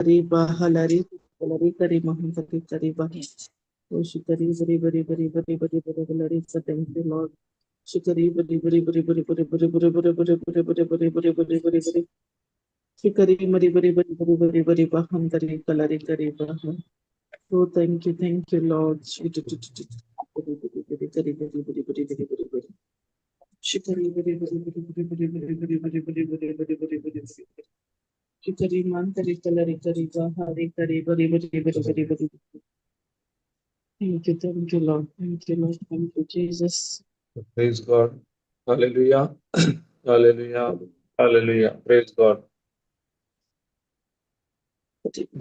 Bahalari Kalari Kari Mahantari Kari Baha. Oh Shikari Bari Bari Bari Bari Bari Bari Kalari. Thank you, Lord. Shikari Bari Bari Bari Bari Bari Bari Bari Bari Bari Bari Bari Bari Bari Bari Bari Bari Shikari Mari Bari Bari Bari Bari Bari Bahantari Kalari Kari Baha. Oh, thank you, Lord. Bari Bari Bari Bari Bari Bari Bari Bari Bari. Shikari Bari Bari Bari Bari Bari Bari Bari Bari Bari Bari Bari Bari Bari. Shikari Mantari Kalari Kari Bahari Kari Bari Bari Bari Bari Bari. Thank you, Lord. Thank you, Lord. Thank you, Jesus. Praise God. Hallelujah. Hallelujah. Hallelujah. Praise God.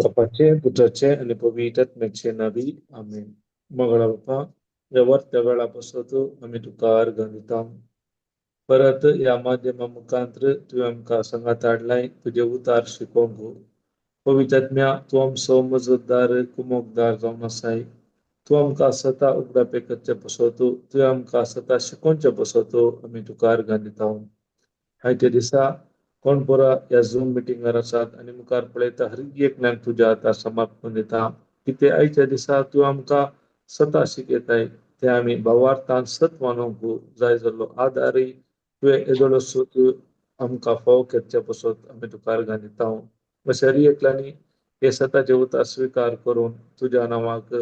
बापाचे, पुत्राचे आनी पवित्र आत्म्याचे नावी, आमेन. मंगळा बापा, ह्या वरत्या वेळा पासत आमी तुका अर्घां दिता. परत ह्या माध्यमा मुखांत्र तुवें आमकां सांगात हाडलाय तुजें उतार शिकोवंक. पवित्र आत्म्या, तूं आमचो मजतदार, कुमोकदार जावन आसाय. तूं आमकां सता उगडापे करचे पासत, तुवें आमकां सता शिकोवचे पासत आमी तुका अर्घां दिता. आयच्या दिसा कोण पोरा ह्या झूम मिटिंगार आसात आनी मुखार पळयता हर एकल्याक तुज्या हातार समर्पण दिता. कितें आयच्या दिसा तूं आमकां सता शिकयताय तें आमी भावार्थान सत मानूंक जाय जाल्लो आदारय तुवें येदोळो तूं आमकां फावो करचे पासत आमी तुका अर्घां दिता. अशें हर एकल्यांनी हे सताचे उतार स्विकार करून तुज्या नांवाक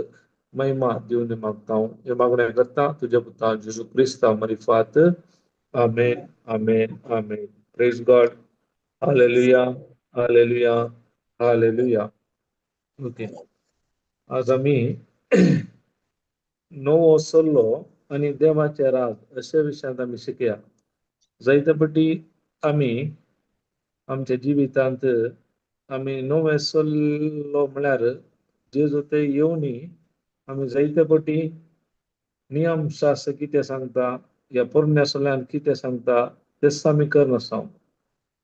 महिमा दिवन मागता. हे मागणें करता तुज्या पुता जेजू क्रिस्ता मरिफात. आमेन, आमेन, आमेन. Praise God. Hallelujah, hallelujah, hallelujah. Okay, आज आमी नवो सल्लो आनी देवाचे राज अशा विशयांत आमी शिकया. जायते पटी आमी आमच्या जिवितांत आमी नवे सल्लो म्हळ्यार जेजू ते येवनी आमी जायते पटी नियमशास्त्र कितें सांगता या पोरण्या सल्ल्यान कितें सांगता तेच आमी करनासता.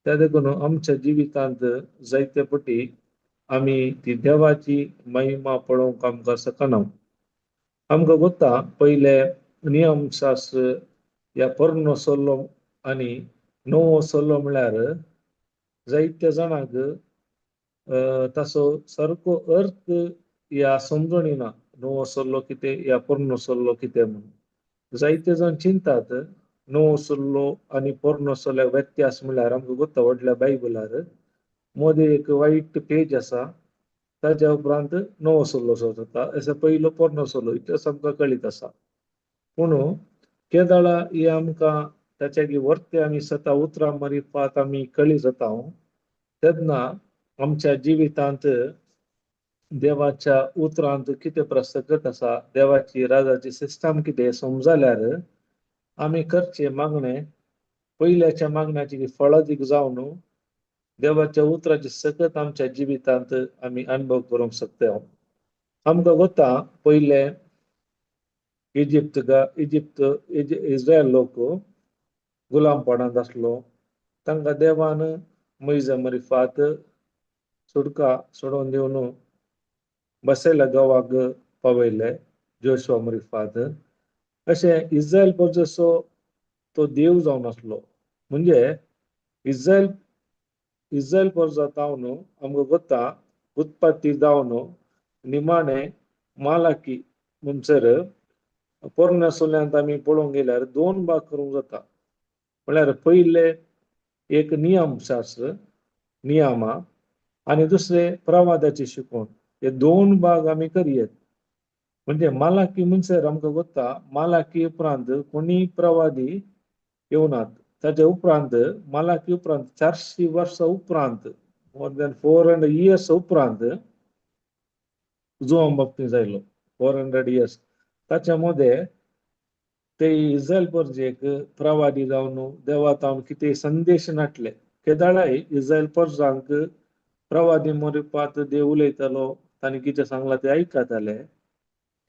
त्या देखून आमच्या जिवितांत जायते पटी आमी ती देवाची महिमा पळोवंक आमकां शकना. आमकां गोता पयले नियमशास्त्र या पोरणो सल्लो आनी नवो सल्लो म्हळ्यार जायत्या जाणांक ताचो सारको अर्थ या समजणी ना, नवो सल्लो कितें या पोरणो सल्लो कितें म्हणून. जायते जाण चिंतात नवो सल्लो आनी पोरणो सल्ल्याक व्यत्यास म्हळ्यार आमकां गोता व्हडल्या बायबलार मदीं एक वायट पेज आसा, ताज्या उपरांत नवो सल्लो सो जाता. असो पयलो पोरणो सल्लो इतलेंच आमकां कळीत आसा. पूण केदाळा हे आमकां ताच्या वर्ते आमी सता उतरां मारिफात आमी कळी जाता तेन्ना आमच्या जिवितांत देवाच्या उतरांत कितें प्रसगत आसा, देवाची राजाची सिस्टम कितें समजाल्यार आमी करचे मागणे पयल्याच्या मागण्याची फळादीक जावन देवाच्या उतराची सकत आमच्या जिवितांत आमी अनुभव करूंक शकता. आमकां गोता पयले इजिप्त इजिप्त इस्रायल लोक गुलामपणांत आसलो, तांकां देवान मैजा मरिफात सुटका सोडोवन दिवन बसयल्या गांवाक पावयले जोशवा मरिफात. अशें इस्रायल परजसो तो देव जावन आसलो. म्हणजे इस्रायल इस्रायल परजा जावन आमकां गोता उत्पत्ती जावन निमाणे मालाकी म्हणसर पोरण्या सोल्यांत आमी पळोवंक गेल्यार दोन भाग करूंक जाता. म्हळ्यार पयले एक नियमशास्त्र नियमा आनी दुसरे प्रवादाची शिकवण. हे दोन भाग आमी करयेत. म्हणजे मालाकी म्हणसर आमकां गोता मालाकी उपरांत कोणीय प्रवादी येवनात. ताच्या उपरांत मालाकी उपरांत 400 वर्सां उपरांत, मोर दॅन 400 इयर्स उपरांत जुवां बाप्तीज जायलो, 400 इयर्स. ताच्या मदें ते इस्रायल परजेक प्रवादी जावन देवा तावन कितें संदेश नाटले. केदाळाय इस्रायल परजांक प्रवादी मोरिपात देव उलयतालो, तांणी कितें सांगलां तें आयकताले.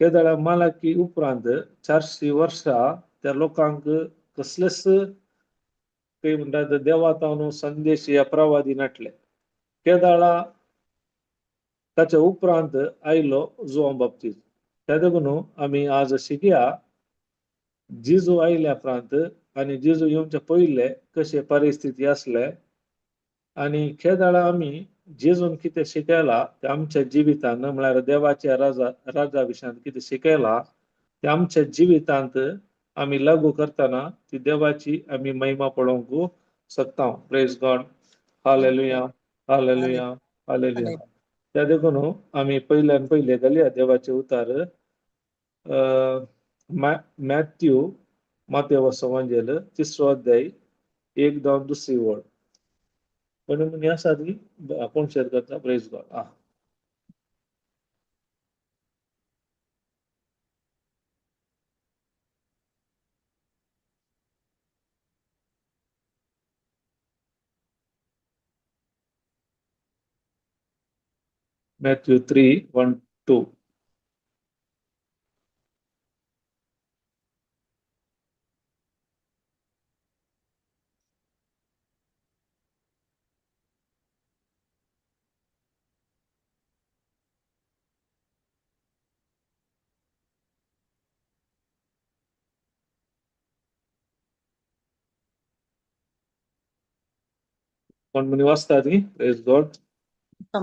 केदाळा मालाकी उपरांत 400 वर्सां त्या लोकांक कसलेच काही म्हणटात देवा तावन संदेश ह्या प्रवादी नाटले. केदाळा ताच्या उपरांत आयलो जुवां बाप्तीज. त्या देखून आमी आज शिकया जेजू आयल्या उपरांत आनी जेजू येवच्या पयले कशे परिस्थिती आसले आनी केदाळा आमी जेजून कितें शिकयला तें आमच्या जिवितान, म्हळ्यार देवाच्या राजा विशयांत कितें शिकयला तें आमच्या जिवितांत आमी लागू करतना ती देवाची आमी महिमा पळोवंक शकता. Praise God, hallelujah, hallelujah, hallelujah. त्या देखून आमी पयल्यान पयले घालया देवाचे उतार मॅथ्यू मातेव वांजेल तिसरो अध्याय 1 जावन 2 वळ. कोणी म्हणी आसा ती कोण शेअर करता? Praise God. आं, मॅथ्यू 3:1-2. कोण म्हणी वाचता ती? Praise God.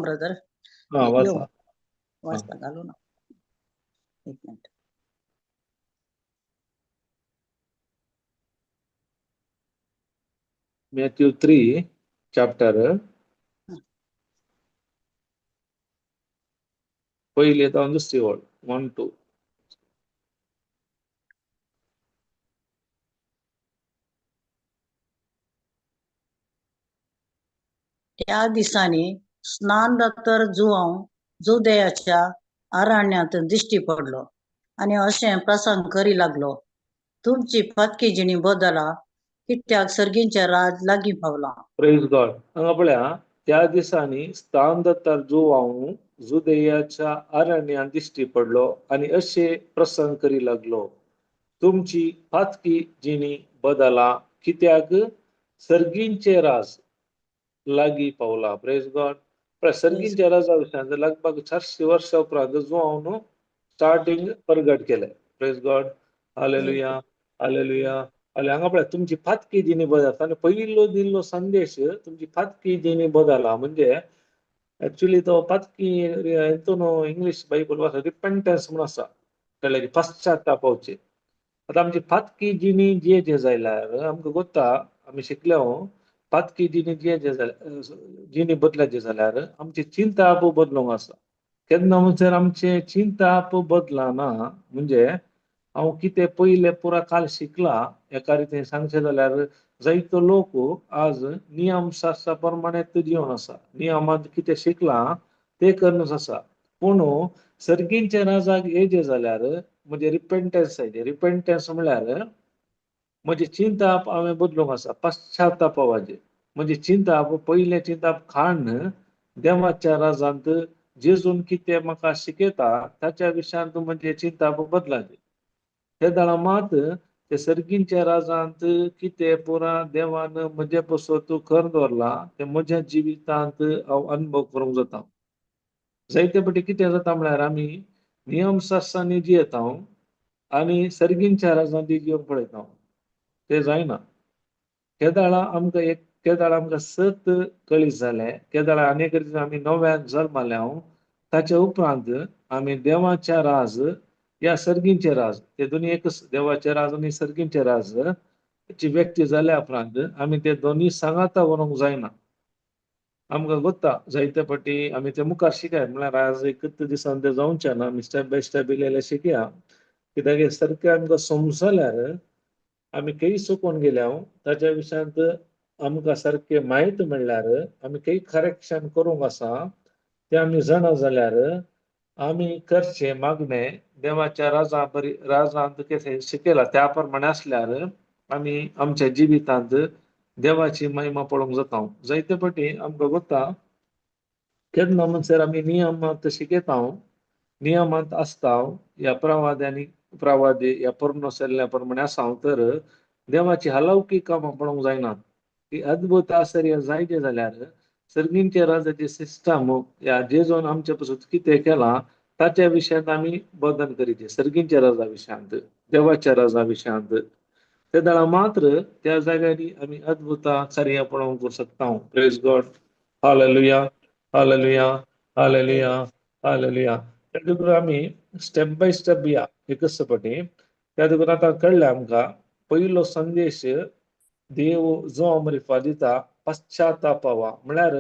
ब्रदर. हा, वाचा. वाचता घालू ना, एक मिनिट. मॅथ्यू 3 चॅप्टर पयली जावन दुसरी वळ, 1-2. त्या दिसांनी स्नान तर जुवांव जुदयाच्या अरण्यांत दिश्टी पडलो आनी अशें प्रसंग करी लागलो, तुमची पातकी जिणी बदला, कित्याक सर्गींचें राज लागीं पावलां. Praise God. हांगा पळया, त्या दिसांनी स्थान दत्तार जुवांव जुदयाच्या अरण्यांत दिश्टी पडलो आनी अशें प्रसंग करी लागलो, तुमची पातकी जिणी बदला, कित्याक सर्गींचें राज लागीं पावला. Praise God. पळय, सर्गींच्या राजा विशयांत लगभग 400 वर्सां उपरांत जुवांव स्टार्टींग प्रगट केलें. Praise God, hallelujah, hallelujah. हांगा पळय, तुमची फातकी जिणी बदलता आनी पयलो दिल्लो संदेश तुमची फातकी जिणी बदला, म्हणजे एक्चुली तो पातकी हितून इंग्लीश बायबल आसा रिपेंटन्स म्हणून आसा, कळ्ळें की पश्चाताप जावचें. आतां आमची फातकी जिणी जे जे जाल्यार आमकां गोत्ता, आमी शिकले पातकी जिणी जे जे जाल्यार, जिणी बदलाचे जाल्यार आमची चिंताप बदलूंक आसा. केन्ना म्हणसर आमचें चिंताप बदलना, म्हणजे हांव कितें पयलें पुरा काल शिकला, एका रितीन सांगचें जाल्यार जायतो लोक आज नियम शास्त्रा प्रमाणे जिवन आसा, नियमांत कितें शिकला ते करूनच आसा. पूण सर्गींच्या राजाक येजे जाल्यार म्हणजे रिपेंटन्स आयजें. रिपेंटन्स म्हळ्यार म्हजें चिंताप हांवें बदलूंक आसा, पश्चाताप वाजें, म्हणजे चिंताप पयलें चिंताप खाण देवाच्या राजांत जेजून कितें म्हाका शिकयता ताच्या विशयांत म्हणजे चिंताप बदलाचें. ते दाळा मात ते सर्गींच्या राजांत कितें पुरा देवान म्हजे पसत कर दवरला तें म्हज्या जिवितांत हांव अनुभव करूंक जाता. जायते फावटी कितें जाता म्हळ्यार आमी नियम शास्त्रांनी जियेता आनी सर्गींच्या राजांत जिवंक पळयता, तें जायना. केदाळा आमकां एक केदाळा आमकां सत कळीत जालें, केदाळा अनेक रितीन आमी नव्यान जल्माल्या, ताच्या उपरांत आमी देवाच्या राज या सर्गींचे राज, ते दोनी एकच, देवाचे राज आनी सर्गींचे राज ची व्यक्ती जाल्या उपरांत आमी ते दोनी सांगाता व्हरूंक जायना. आमकां गोत्ता जायते फावटी आमी ते मुखार शिकया, म्हळ्यार आज एकच दिसान ते जावचें ना, आमी स्टेप बाय स्टेप इल्लें इल्लें शिकया. कित्याक सारकें आमकां समजल्यार आमी खंय चुकोन गेल्या ताच्या विशयांत आमकां सारकें म्हायती म्हणल्यार आमी खंय करेक्शन करूंक आसा तें आमी जाणा जाल्यार आमी करचें मागणें देवाच्या राजा बरी राजांत कितें शिकयला त्या प्रमाणे आसल्यार आमी आमच्या जिवितांत देवाची महिमा पळोवंक जाता. जायते फावटी आमकां गोता केन्ना म्हणसर आमी नियमांत शिकयता, नियमांत आसता ह्या प्रवाद्यांनी प्रवादी ह्या पोरणो सल्ल्या प्रमाणे आसा तर देवाची हलौकीक कामां पळोवंक जायनात. ती अद्भुत आश्चर्य जायते जाल्यार सर्गींच्या राजाची सिस्टम ह्या जेजून आमचे पसून कितें केलां ताच्या विशयांत आमी बदन करीचे, सर्गींच्या राजा विशयांत, देवाच्या राजा विशयांत. ते दाळा मात्र त्या जाग्यांनी आमी अद्भुत कार्यां पळोवंक शकता. Praise God, hallelujah. Hallelujah, hallelujah, hallelujah. त्या देखून आमी स्टेप बाय स्टेप या एकच पटी. त्या देखून आतां कळ्ळें आमकां पयलो संदेश देव जो अमरिफा दिता पश्चातापावा, म्हळ्यार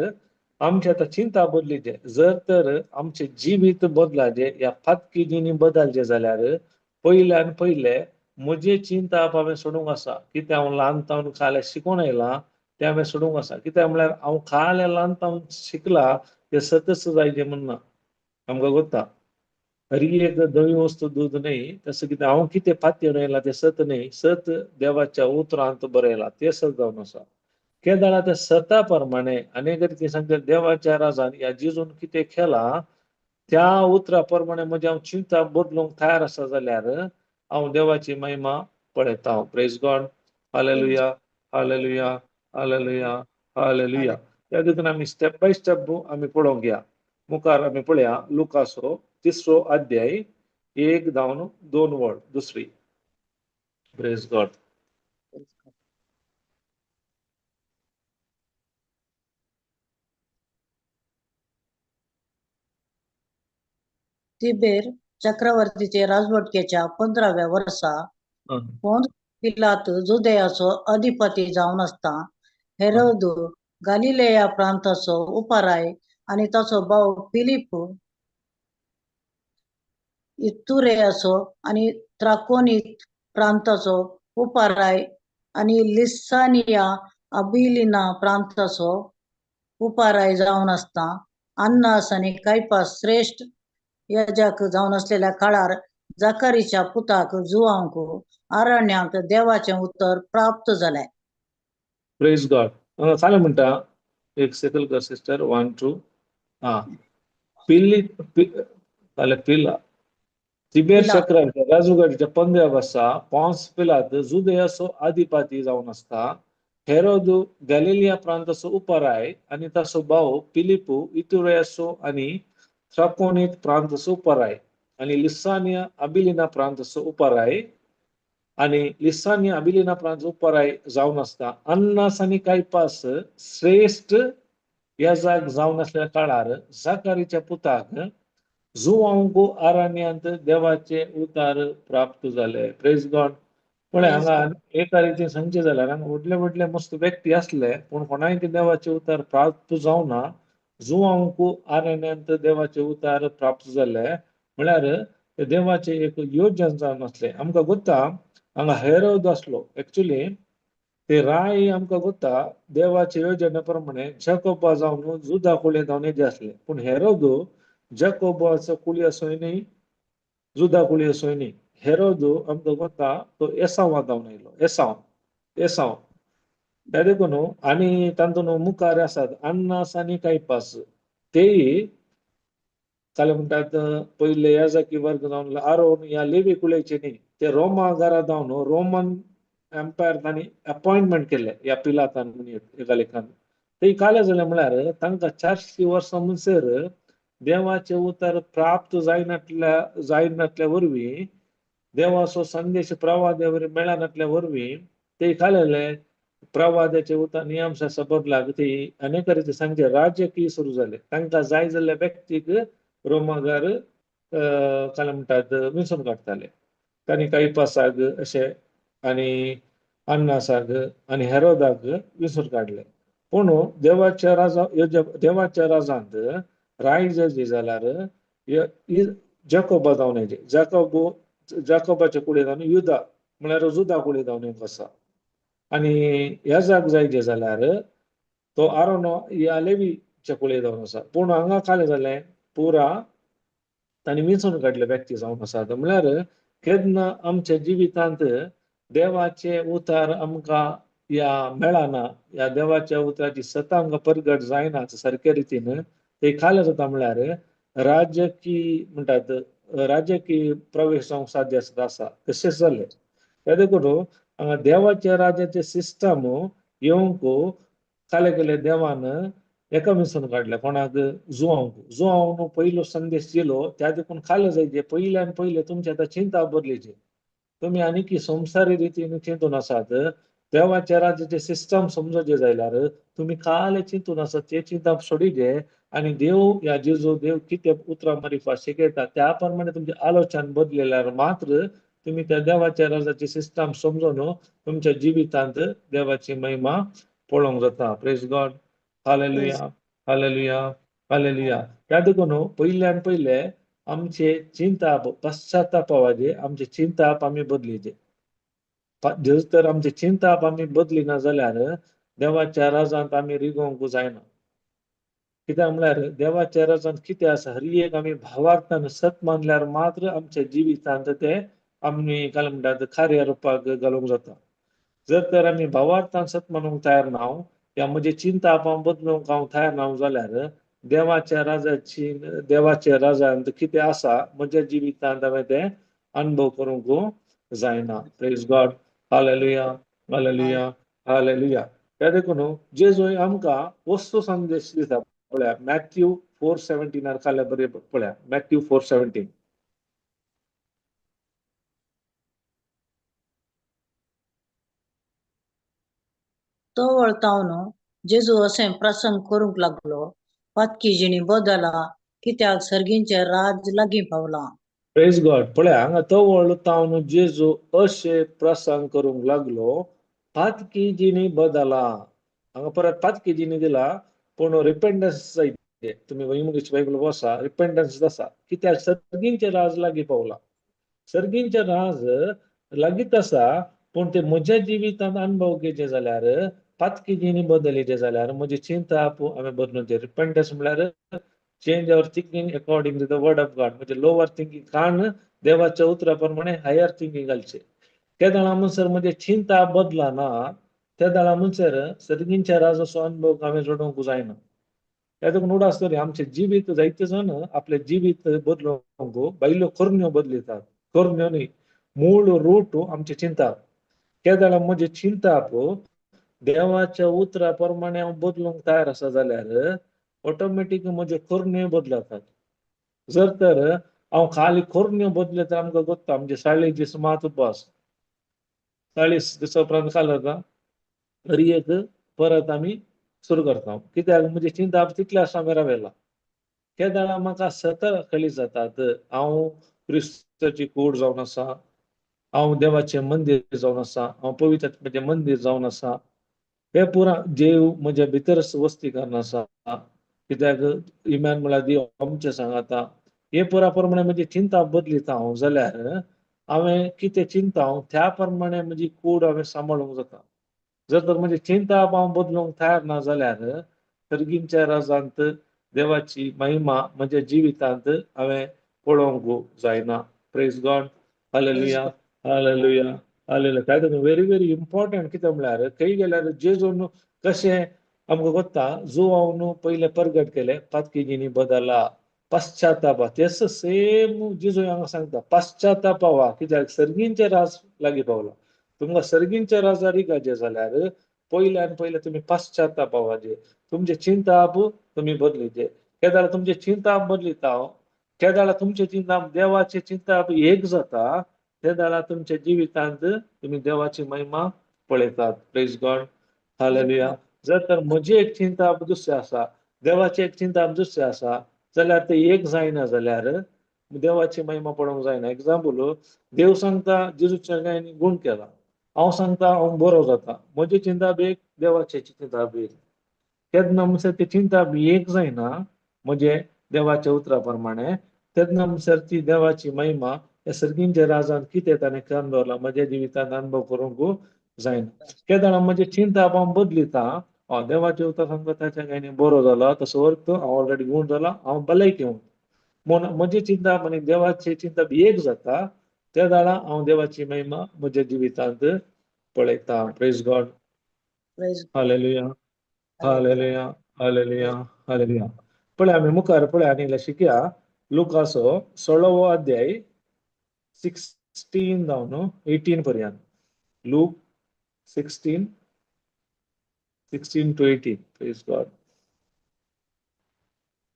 आमचे आतां चिंता बदलीचे. जर तर आमचे जिवीत बदलाचे या फातकी जिणी बदलचे जाल्यार पयल्यान पयले म्हजे चिंता हांवें सोडूंक आसा. कितें हांव ल्हान तावन खाल्या शिकोवन आयलां तें हांवें सोडूंक आसा. कित्याक म्हळ्यार हांव खाल्या ल्हान तावन शिकला तें सतच जायचें म्हण ना. आमकां गोत्ता हरी एक धवी वस्तू दूद न्हय, तसो कितें हांव कितें पातयेवन आयलां तें सत न्हय, सत देवाच्या उतरांत बरयलां तें सत जावन आसा. केदाळा त्या सता प्रमाणे अनेक रितीन सांगता देवाच्या राजान ह्या जिजून कितें केलां त्या उतरा प्रमाणे म्हजें हांव चिंता बदलूंक तयार आसा जाल्यार हांव देवाची महिमा पळयता. Praise God, hallelujah, hallelujah, hallelujah, hallelujah. त्या देखून आमी स्टेप बाय स्टेप आमी पळोवंक या. मुखार आमी पळया लुकासो तिसरो अध्याय 1 जावन 2 वळ दुसरी. Praise God. तिबेर चक्रवर्तीचे राजवटकेच्या 15व्या वर्सा पोंत पिलात जुदयाचो अधिपती जावन आसता हेरोद गालिलेया प्रांताचो उपाराय आनी ताचो भाव फिलिप इतुरेयाचो आनी त्राकोनीत प्रांताचो उपाराय आनी लिसानिया अबिलिना प्रांताचो उपाराय जावन आसता अन्नास आनी कायपास श्रेश्ठ याजक जावन आसलेल्या काळार जाकारीच्या पुताक जुवांक अरण्यांत देवाचें उतर प्राप्त जालें. Praise God. चालेल म्हणटा एक सेकंड कर सिस्टर, 1 2. हा पिल्ली जाल्यार पिला तिबेर चक्राच्या राजवटीच्या 15 वर्सा पॉन्स पिलात जुदयाचो अधिपती जावन आसता हेरोद गॅलिलिया प्रांताचो उपराय आनी ताचो भाव पिलिपू इतुरयाचो आनी त्राकोनीत प्रांताचो उपराय आनी लिसानिया अबिलिना प्रांताचो उपराय आनी लिसानिया अबिलिना प्रांताचो उपराय जावन आसता अन्नास आनी कायपास श्रेश्ठ याजाक जावन आसल्या काळार जाकारीच्या पुताक जुवांक अरण्यांत देवाचे उतार प्राप्त जाले. Praise God. पळय हांगा एका रितीन सांगचें जाल्यार हांगा व्हडले व्हडले मस्त व्यक्ती आसले पूण कोणायक देवाचे उतार प्राप्त जावना. जुवांक अरण्यांत देवाचे उतार प्राप्त जाले म्हळ्यार देवाचे एक योजन जावन आसले. आमकां गोत्ता हांगा हेरोद आसलो. एक्चुली ते राय आमकां गोत्ता देवाचे योजने प्रमाणे जकोबा जावन जुदा कुळे जावन येजे आसले पूण हेरोद जाकोबाचो कुळी असोय न्ही, जुदा कुळी असोय न्ही. हेरोद आमकां गोत्ता तो एसावा जावन आयलो. एसाव एसाव त्या देखून आनी तातूंत मुखार आसात अन्नास आनी कायपास तेय काले म्हणटात पयले याजकी वर्ग जावन आरोन ह्या लेवी कुळेचे न्ही, ते रोमा घरा जावन रोमन एम्पायर तांणी अपॉयंटमेंट केले ह्या पिलातान एका लेखान. ते काले जाले म्हळ्यार तांकां 400 वर्सां म्हणसर देवाचे उतर प्राप्त जायनातल्या वरवीं देवाचो संदेश प्रवाद्या वरवीं मेळनातल्या वरवीं ते कालेले प्रवाद्याचे उतर नियमशास्त्र बदलाक ते अनेक रिती सांगचे राजकीय सुरू जाले. तांकां जाय जाल्ल्या व्यक्तीक रोमागार काय म्हणटात विंचून काडटाले. तांणी कायपासाक अशें आनी अन्नासाक आनी हेरोदाक विंचून काडले. पूण देवाच्या राजा देवाच्या राजांत राय जे जाल्यार जाकोबा जावन येजे जाकोबाच्या कुळे जावन युदा म्हळ्यार जुदा कुळे जावन एक आसा. आनी याजाक जायचे जाल्यार तो आरोनो ह्या लेवीच्या कुळे जावन आसा. पूण हांगा कालें जालें पुरा तांणी विंचून काडले व्यक्ती जावन आसा. म्हळ्यार केन्ना आमच्या जिवितांत देवाचे उतार आमकां ह्या मेळना, ह्या देवाच्या उतराची सता आमकां परगट जायना सारके रितीन ते खालें जाता म्हळ्यार राजकी म्हणटात राजकी प्रवेश जावंक साध्य आसा तशेंच जालें. त्या देखून हांगा देवाच्या राजाचे सिस्टम येवंक खाले केले देवान एका विंचून काडले कोणाक जुवांक. जुवांव पयलो संदेश दिलो त्या देखून खालें जायचे पयल्यान पयले तुमचे आतां चिंता बदलीची. तुमी आनी की संवसारी रितीन चिंतून आसात देवाच्या राज्याचे सिस्टम समजचे जाल्यार तुमी खाली चिंतून आसा ते चिंतप सोडिजे आनी देव या जेजू देव कितें उतरां मारिफा शिकयता त्या प्रमाणे तुमचें आलोचन बदलल्यार मात्र तुमी त्या देवाच्या राजाची सिस्टम समजून तुमच्या जिवितांत देवाची महिमा पळोवंक जाता. Praise God. Hallelujah, hallelujah, hallelujah. त्या देखून पयल्यान पयले आमचे चिंताप पश्चातापावाचे आमचे चिंताप आमी बदलीचे. जर तर आमचे चिंताप आमी बदली ना जाल्यार देवाच्या राजांत आमी रिगोवंक जायना. कित्याक म्हळ्यार देवाच्या राजांत कितें आसा हर एक आमी भावार्थान सत मानल्यार मात्र आमच्या जिवितांत ते आमी काय म्हणटात कार्य रुपाक घालूंक जाता. जर तर आमी भावार्थान सत मानूंक तयार ना या म्हजे चिंताप हांव बदलूंक हांव तयार ना जाल्यार देवाच्या राजाची देवाच्या राजांत कितें आसा म्हज्या जिवितांत हांवें तें अनुभव करूंक जायना. Praise God. Hallelujah, hallelujah, hallelujah. त्या देखून जेजू आमकां वस्तू संदेश दिता. पळया मॅथ्यू 4:17 खाल्या बरें पळया मॅथ्यू 4:17. तो वळतावन जेजू अशें प्रसंग करूंक लागलो, पातकी जिणी बदला कित्याक सर्गींचें राज लागीं पावलां. प्रेज गॉड. पळया हांगा तवळ तावन जेजू अशें प्रसंग करूंक लागलो पातकी जिणी बदला. हांगा परत पातकी जिणी दिला पूण रिपेंडन्स जाय. तुमी इंग्लीश बायबल बसा रिपेंडन्स आसा कित्याक सर्गींचें राज लागीं पावलां. सर्गींचें राज लागींच आसा पूण ते म्हज्या जिवितांत अनुभव घेवचे जाल्यार पातकी जिणी बदलीचे जाल्यार म्हजी चिंताप हांवें बदलून रिपेंडन्स म्हळ्यार change our thinking according to the word of God. म्हणजे लोअर थिंकिंग काण देवाच्या उतरा प्रमाणे हायर थिंकिंग घालचे. त्या दळा म्हणसर म्हणजे चिंता बदला ना त्या दळा म्हणसर सर्गींच्या राजाचो अनुभव हांवें जोडूंक जायना. त्या देखून उडास तरी आमचे जिवीत जायते जाण आपले जिवीत बदलूंक बायल्यो करण्यो बदलितात. करण्यो न्ही, मूळ रूट आमचे चिंता. त्या दळा म्हजे चिंताप देवाच्या उतरा प्रमाणे हांव बदलूंक तयार आसा जाल्यार ऑटोमॅटीक म्हज्यो करण्यो बदलतात. जर तर हांव खाली करण्यो बदले तर आमकां गोत्ता आमचे 40 दीस मात उपवास 40 दिसा उपरांत काल जाता तरी एक परत आमी सुरू करता. कित्याक म्हजे चिंता तितले आसा मेरा वेला त्या दाळा म्हाका सत कळी जातात हांव क्रिस्ताची कूड जावन आसा, हांव देवाचें मंदीर जावन आसा, हांव पवित्र आत्म्याचें मंदीर जावन आसा. हे पुरा देव म्हज्या भितर वस्ती करून आसा. कित्याक इमान म्हळ्यार देव आमचें सांगाता. हे पुरा प्रमाणे म्हजी चिंता बदलिता हांव जाल्यार हांवें कितें चिंता हांव त्या प्रमाणे म्हजी कूड हांवें सांबाळूंक जाता. जर तर म्हजी चिंता हांव बदलूंक तयार ना जाल्यार सर्गींच्या राजांत देवाची महिमा म्हज्या जिवितांत हांवें पळोवंक जायना. Praise God. Hallelujah, hallelujah, hallelujah. काय व्हेरी व्हेरी इम्पॉर्टंट कितें म्हळ्यार खंय गेल्यार जेजून कशें आमकां कोत्ता जुवावन पयलें परगट केलें पातकी जिणी बदला पश्चातापा. तेच सेम जेजू हांगा सांगता पश्चातापा कित्याक सर्गींचें राज लागीं पावलां. तुमकां सर्गींच्या राजा रिगाचें जाल्यार पयल्यान पयलें तुमी पश्चातापावाचे तुमचें चिंताप तुमी बदलीचे. केदाळा तुमचें चिंताप बदलिता केदाळा तुमचें चिंताप देवाचें चिंताप एक जाता ते दाळा तुमच्या जिवितांत तुमी देवाची महिमा पळयतात. Praise God. Hallelujah. जर तर म्हजी एक चिंता दुसरी आसा देवाची एक चिंता दुसरी आसा जाल्यार ते एक जायना जाल्यार देवाची महिमा पळोवंक जायना. एग्जाम्पल देव सांगता जेजूच्या गायनी गुण केला, हांव सांगता हांव बरो जाता, म्हजी चिंता एक देवाची चिंता एक. तेन्ना म्हणसर ती चिंता एक जायना म्हजे देवाच्या उतरा प्रमाणे तेन्ना म्हणसर ती देवाची महिमा ह्या सर्गींच्या राजान कितें ताणें करून दवरला म्हज्या जिवितांत अनुभव करूंक जायना. केदाळा म्हजी चिंता हांव बदलिता देवाचें उतर सांगता ताच्या गायनी बरो जाला तसो अर्थ हांव ऑलरेडी गूण जाला हांव भलायकी म्हूण म्हजी चिंता आनी देवाची चिंता एक जाता त्या दाळा हांव देवाची महिमा म्हज्या जिवितांत पळयता. Praise God. Hallelujah, hallelujah, hallelujah, hallelujah. पळय आमी मुखार पळय आनी शिकया लुकासो 16वो अध्याय 16 जावन 18 पर्यंत. Look 16, 16 to 18. Praise God.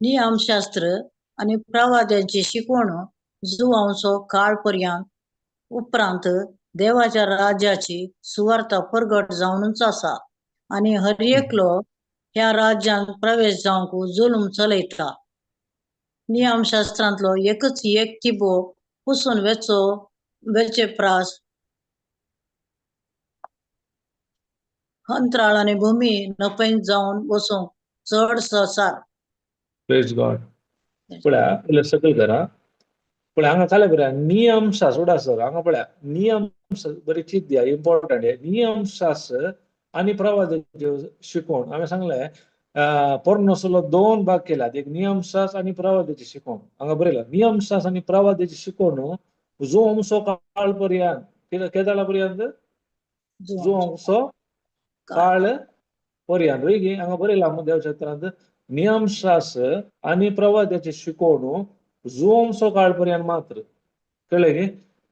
नियमशास्त्र आनी प्रवाद्यांची शिकवण जुवांचो काळ पर्यंत उपरांत देवाच्या राज्याची सुवार्ता परगट जावनूच आसा आनी हर एकलो ह्या राज्यांत प्रवेश जावंक जुलूम चलयता. नियमशास्त्रांतलो एकच एक तिबो पुसून वेचो वेचे प्रास अंतराळ आनी भूमी नपयत जावन वचूंक चड ससार. प्रेज गॉड. पळया पयलें सकयल करा. पळय हांगा खालें बरया नियमशास्त्र उडा सर हांगा पळया नियम बरी चीत दिया इम्पॉर्टंट नियमशास्त्र आनी प्रवादाच्यो शिकवण. हांवें सांगलें पोरनो दोन भाग केल्यात, एक नियमशास्त्र आनी प्रवादाची शिकवण. हांगा बरयला नियमशास्त्र आनी प्रवादाची शिकवण जो अमसो काळ पर्यंत, केदाळा पर्यंत, जो अमसो काळ पर्यंत वय हांगा बरयला देवशास्त्रांत नियमशास्त्र आनी प्रवादाची शिकवण जो अमसो काळ पर्यंत मात्र. कळ्ळें की?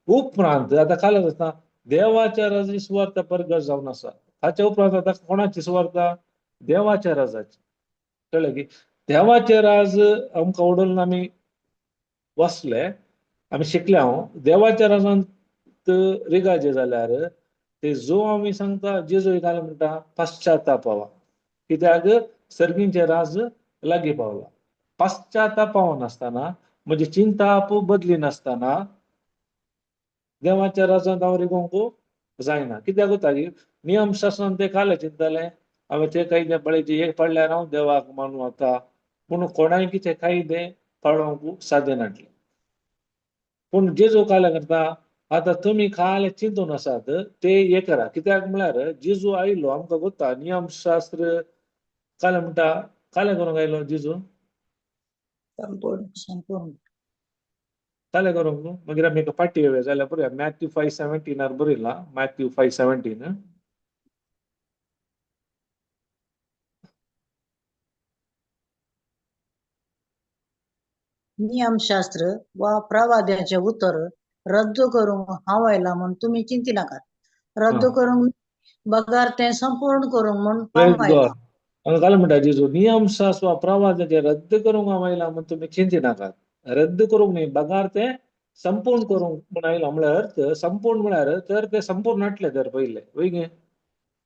उपरांत आतां काल आसता देवाच्या राजाची सुवार्ता परगट जावन आसा. ताच्या उपरांत आतां कोणाची सुवार्ता? देवाच्या राजाची. कळ्ळें की? देवाचे राज आमकां उडोवन आमी वसले, आमी शिकले हांव देवाच्या राजांत रिगाचे जाल्यार ते जो आमी सांगता जेजू काय म्हणटा पश्चातापावा, कित्याक सर्गींचे राज लागीं पावला. पश्चाताप नासतना म्हणजे चिंताप बदली नासतना देवाच्या राजांत हांव रिगोवंक जायना. कित्याक जाता की नियमशास्त्रान ते काले चिंतताले हांवें ते कायदे पळयचे एक पडल्यार हांव देवाक मानूं वता, पूण कोणाय ते कायदे पाळोवंक साध्य नासले. पूण जेजू काले करता आतां तुमी काले चिंतून आसात ते हे करा. कित्याक म्हळ्यार जेजू आयलो आमकां गोत्ता नियमशास्त्र काले म्हणटा काले करूंक आयलो जेजू, संपूर्ण काले करूंक. मागीर आमी एका फाटी येवया जाल्यार बरया मॅथ्यू 5:17 बरयला. मॅथ्यू 5:17 नियमशास्त्र वा प्रवाद्याचे उतर रद्द करूंक हांव आयला म्हूण तुमी चिंती नाकात. रद्द करूंक बगार तें संपूर्ण करूंक म्हूण हांव आयला. हांगा काल म्हणटा जेजू नियमशास्त्र वा प्रवादाचे रद्द करूंक हांव आयला म्हूण तुमी चिंती नाकात. रद्द करूंक न्ही बगार तें संपूर्ण करूंक म्हूण आयला. म्हळ्यार अर्थ संपूर्ण म्हळ्यार तर ते संपूर्ण नाटले तर पयले वय गे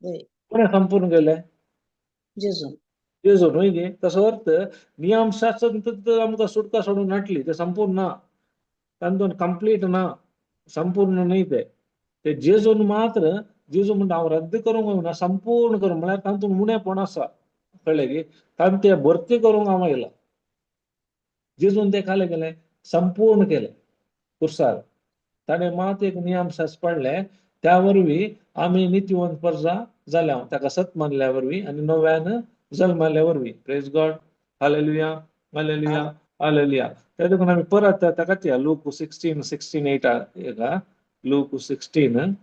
कोणें संपूर्ण केलें? जेजू. जेजून वय गे. तसो अर्थ नियमशास्त्र आमकां सुटका सोडून नाटली ते संपूर्ण ना, तांतून कंप्लीट ना, संपूर्ण न्ही ते. ते जेजून मात्र जेजू म्हणटा हांव रद्द करूंक ना संपूर्ण करूंक म्हळ्यार तातूंत उणेपण आसा. कळ्ळें की? तातूंत ते भरती करूंक हांव आयला. जेजून ते खालें केलें संपूर्ण केलें कुर्सार. ताणें मात एक नियमशास्त्र पडलें त्या वरवीं आमी नितीवंत प्रजा जाल्या ताका सत मानल्या वरवीं आनी नव्यान जल्माल्या वरवीं. Praise God. Hallelujah hallelujah hallelujah. त्या देखून आमी परत ताकाच या लूक 16:16-8 एका लूक 16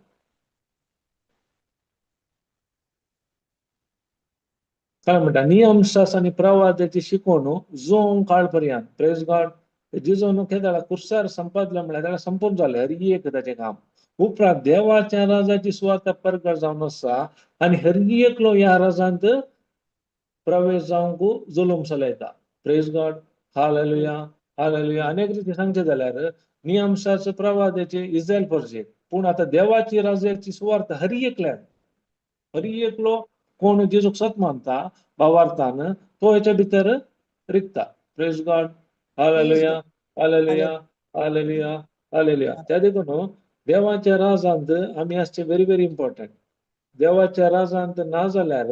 काय म्हणटा नियमशास्त्र आनी प्रवादाची शिकवण जो काळ पर्यंत. Praise God. जेजून केदाळा कुर्सार संपादले म्हळ्यार ताका संपूर्ण जालें हर एक ताचें काम. उपरांत देवाच्या राजाची सुवार्ता परगट जावन आसा आनी हर एकलो ह्या राजांत प्रवेश जावंक जुलूम चलयता. Praise God. Hallelujah hallelujah. अनेक रिती सांगचें जाल्यार नियमशास्त्र प्रवादाचे इस्रायल प्रजेक, पूण आतां देवाची राजाची सुवार्ता हर एकल्यान, हर एकलो कोण जेजूक सत मानता भावार्थान तो हेच्या भितर रिगता. Praise God. Hallelujah hallelujah hallelujah hallelujah. त्या देखून देवाच्या राजांत आमी आसचें व्हेरी व्हेरी इम्पॉर्टंट. देवाच्या राजांत ना जाल्यार